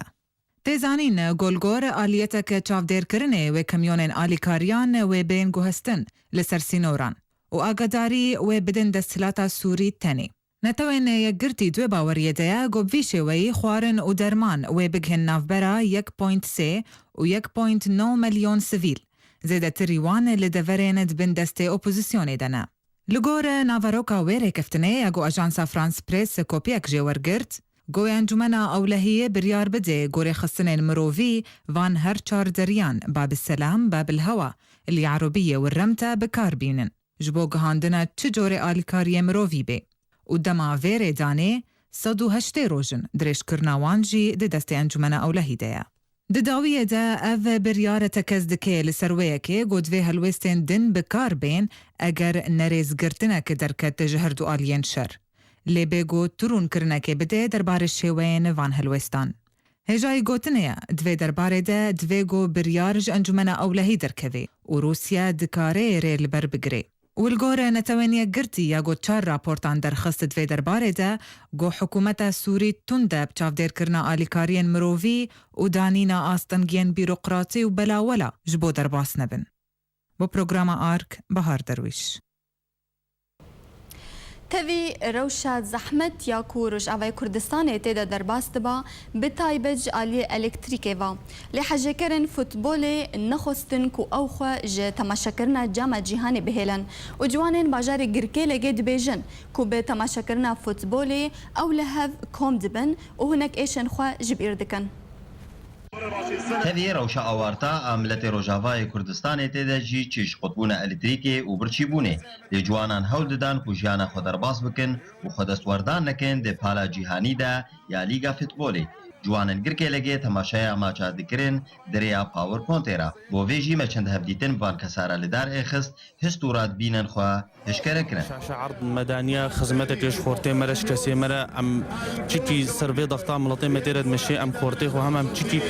Tê zanîn, ku li gor aliyetek çavdêrkirinê wê kamyonên alîkariyan wê bên guhestin li ser sînoran û agadarî wê bidin desthilata Sûrî tenê. Netewên Yekgirtî di wê baweriyê de ye, ku bi vî şêweyî xwarin û derman wê bigihên navbera yek point sê û yek point neh milyon sivîl, zêdetirî wan li deverên di bin destê opozisyonê de ne. Li gor naveroka wê rêkeftinê, ya ku Ajansa France Press kopyek jê wergirt, ku Encûmena Ewlehiyê biryar bide ku rêxistinên mirovî van her çar deriyan, Bab el Selam, Bab el Hewa, El Erebiyê û Remte bi kar bînin, ji bo gihandina çi corê alîkariyê mirovî bê û dema vê rêdanê sed û heştê roj in, dirêjkirina wan jî di destê Encûmena Ewlehî de ye. Di dawiyê de ev biryar tekez dike li ser wê yekê ku divê helwêstên din bi kar bên eger nerêzgirtinek derket ji her du aliyên şer. Lê bê ku tu rûnkirinekê bide derbarê şêweyên van helwêstan. Hêjayî gotinê ye, di vê derbarê de divê ku biryar ji Encûmena Ewlehî derkeve û Rûsya dikare rê li ber bigire. Û li gor Netewên Yekgirtî ya ku çar raportan derxist di vê derbarê de, ku hikûmeta Sûrî tund e bi çavdêrkirina alîkariyên mirovî û danîna astengiyên bîrokratî û belawela ji bo derbas nebin. Bo programa Ark, Bahar Derwîş. Tevî rewşa zehmet ya ku Rojavayê Kurdistanê tê de derbas diba, bi taybet ji aliyê elektrîkê ve. Lê hejêkerên futbolê nexwestin ku ew xwe ji temaşekirina Cama Cîhanê bihêlin û ciwanên bajarê Girkêlegê dibêjin ku bi temaşekirina futbolê ew li hev kom dibin û hinek êşên xwe ji bîr dikin. Tevî rewşa awarta a miletê Rojavayê Kurdistanê tê de jî çi ji qutbûna elektrîkê û birçîbûnê. Lê ciwanan hewl didan ku jiyana xwe derbas bikin û xwe destwerdan nekin di pala cîhanî de ya Lîga Futbolê. Ciwanên Girkêlegê temaşeya maça dikirin di rêya PowerPointê re. Bo vê jî me çend hevdîtin bi van kesa re li dar êxist, hist û radbînên xwe eşkere kirin. Şaşe erd medaniya xizmeteke ji xortê me re, ji kesê me re, em çikî ser vê dexta miletê me tê re dimeşê, em xortê xwe hem em çikî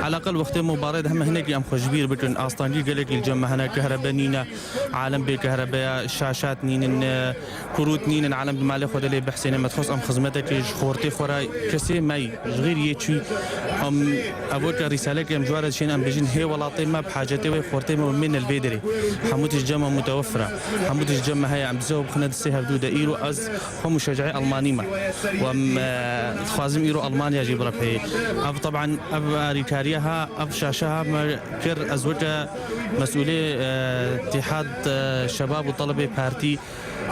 eleqel wextê mubarê de heme hinekî em xwe ji bîr bikin. Astangî gelekî li cem me hene, kehrebe nîne, alem bê kehrebeya, şaşat nînin, e, kurût nînin, alem di malê xwe de lê behsêne. Me dixwest em xizmeteke ji xortê xwe re kesê me yî. Ji xêr yê çû, em, ev weke rîsaleke em ji we re dişên, em bêjin, hê welatê me bi hacetê wê xortê me û mê ne li vê derê. Hemû tişt cem me mutewefir e. Hemû tişt cem me heye. Em dizê xwe bixine distê hevdû de. Îro ez xwe muşeceyê Almanî me. Û em, e, dixwazim îro Almanya jî bire pê. Ev, teban, ev alîkariya ha, ev şaşe ha me kir, ez weke mesûlê, e, Îtîhad, e, Şebab û Telebê Partî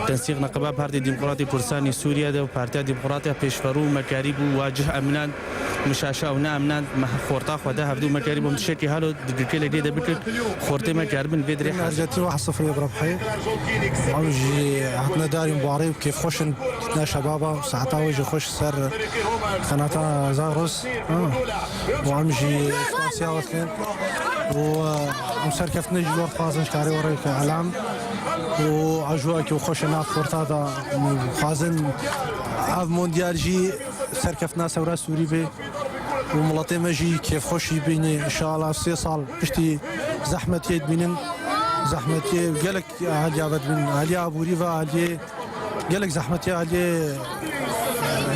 Tensîq Neqiba Partî Demokratî Kurdistanê Sûriye de û Partiya Demokratî ya Pêşverû me karîbû wa cih em nan, min şaşe ew ne em nan, me xorta xwe de hevdû me karîbû em tiştekî halo di Girkêlegê de bikin, xortê me karibin vê dirê. Ercetî ve hesifrê bi rebhê. Em jî hatine darî mubarê û kêfxweş in, ne şebaba, saeta wê jî xweş ser qenata Zagros. Ha. Û em jî spasiya we dikin. Û, e, em serkeftinê ji we dixwazin ji karê we re ke elam. Û ajoyekî xweş e nav xorta de, em dixwazin ev mondiyal jî serkeftina sewra Sûrî be û miletê me jî kêfxweşî bîne. Înşallah sê sal piştî zehmetiyê dibînin. Zehmetiyê gelek haliya vedibin, haliya aborî ve, haliyê gelek zehmetiyê, haliyê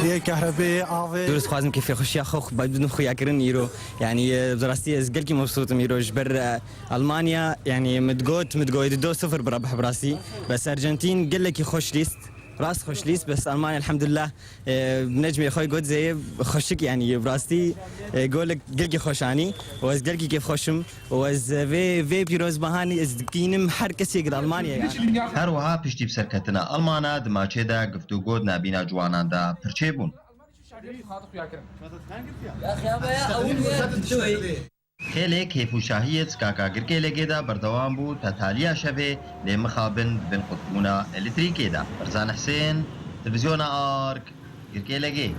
yê kehrebê, yê avê. Dûr dixwazim kêfê xweşiya xwe, xwe bidin xuya kirin îro. Yanî, e, bi rastî ez gelkî mebsût im îro ji ber, e, Almanya, yanî min digot, min digot, do sifir bi rebih bi rastî. Bes Arjantin gelekî xweş lîst, rast xweş lîst, bes Almanya elhamdulillah, e, necmê xwe got zêyê xweşik, yanî bi rastî, e, golek gelkî xweş anî û ez gelkî kêfxweş im û ez vê, vê pîrozbahanî ez dikînim her kesê li Almanya. Her wiha piştî bi serketina Almana di maçê de giftûgo di nabîna ciwanan de pir çêbûn. Xêlê kêf û şahiyê di Skaka Girkêlegê de berdewam bû, te taliya şevê lê mixabin di bin qutbûna elektrîkê de. Ferzan Husên, Televîzyona Ark, Girkêlegê.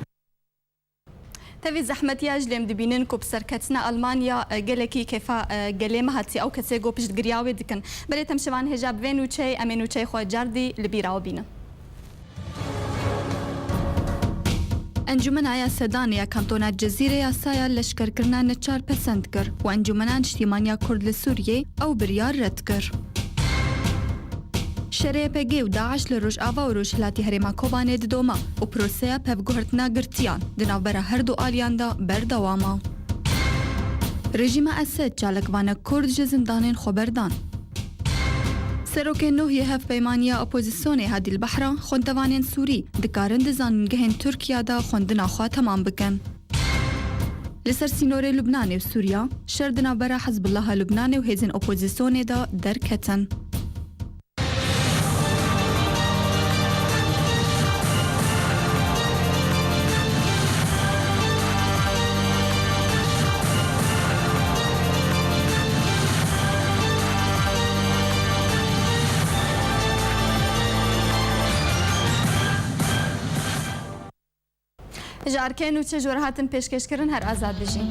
Tevî zehmetiya ji lêm dibînin ku bi serketina Almanya, e, gelekî kêfa, e, gelê me hatiye, ew kesê ku piştgiriya wê dikin. Belê temşevan hêja bi vê nûçeyê, em ê nûçeyê xwe cardî li bîra we bînin. Encûmena ya Sedanê ya Kantona Cezîrê yasaya leşkerkirina neçar pesend kir û Encûmena Niştîmaniya Kurd li Sûriyê ew biryar red kir. Şerê Y P G û DAIŞ li Rojava û Rojhilatî Herêma Kobanê didoma û proseya pevguhertina girtiyan di navbera her du aliyan de berdewam e. Rejîma Esed çalakvanek Kurd ji zindanên xwe berdan. Serokê nûh yê Hevpeymaniya Opozîsyonê Hadî Lbehra xwendevanên Sûrî dikarin di zanîngehên Tirkiya de xwendina xwe temam bikin. Li ser sînorê Lubnanê û Sûriya, şer di navbera Hizbullaha Lubnanê û hêzên opozîsyonê de derketin. Ji erkên û çi ji we re hatin pêşkêşkirin, her azad bijîn.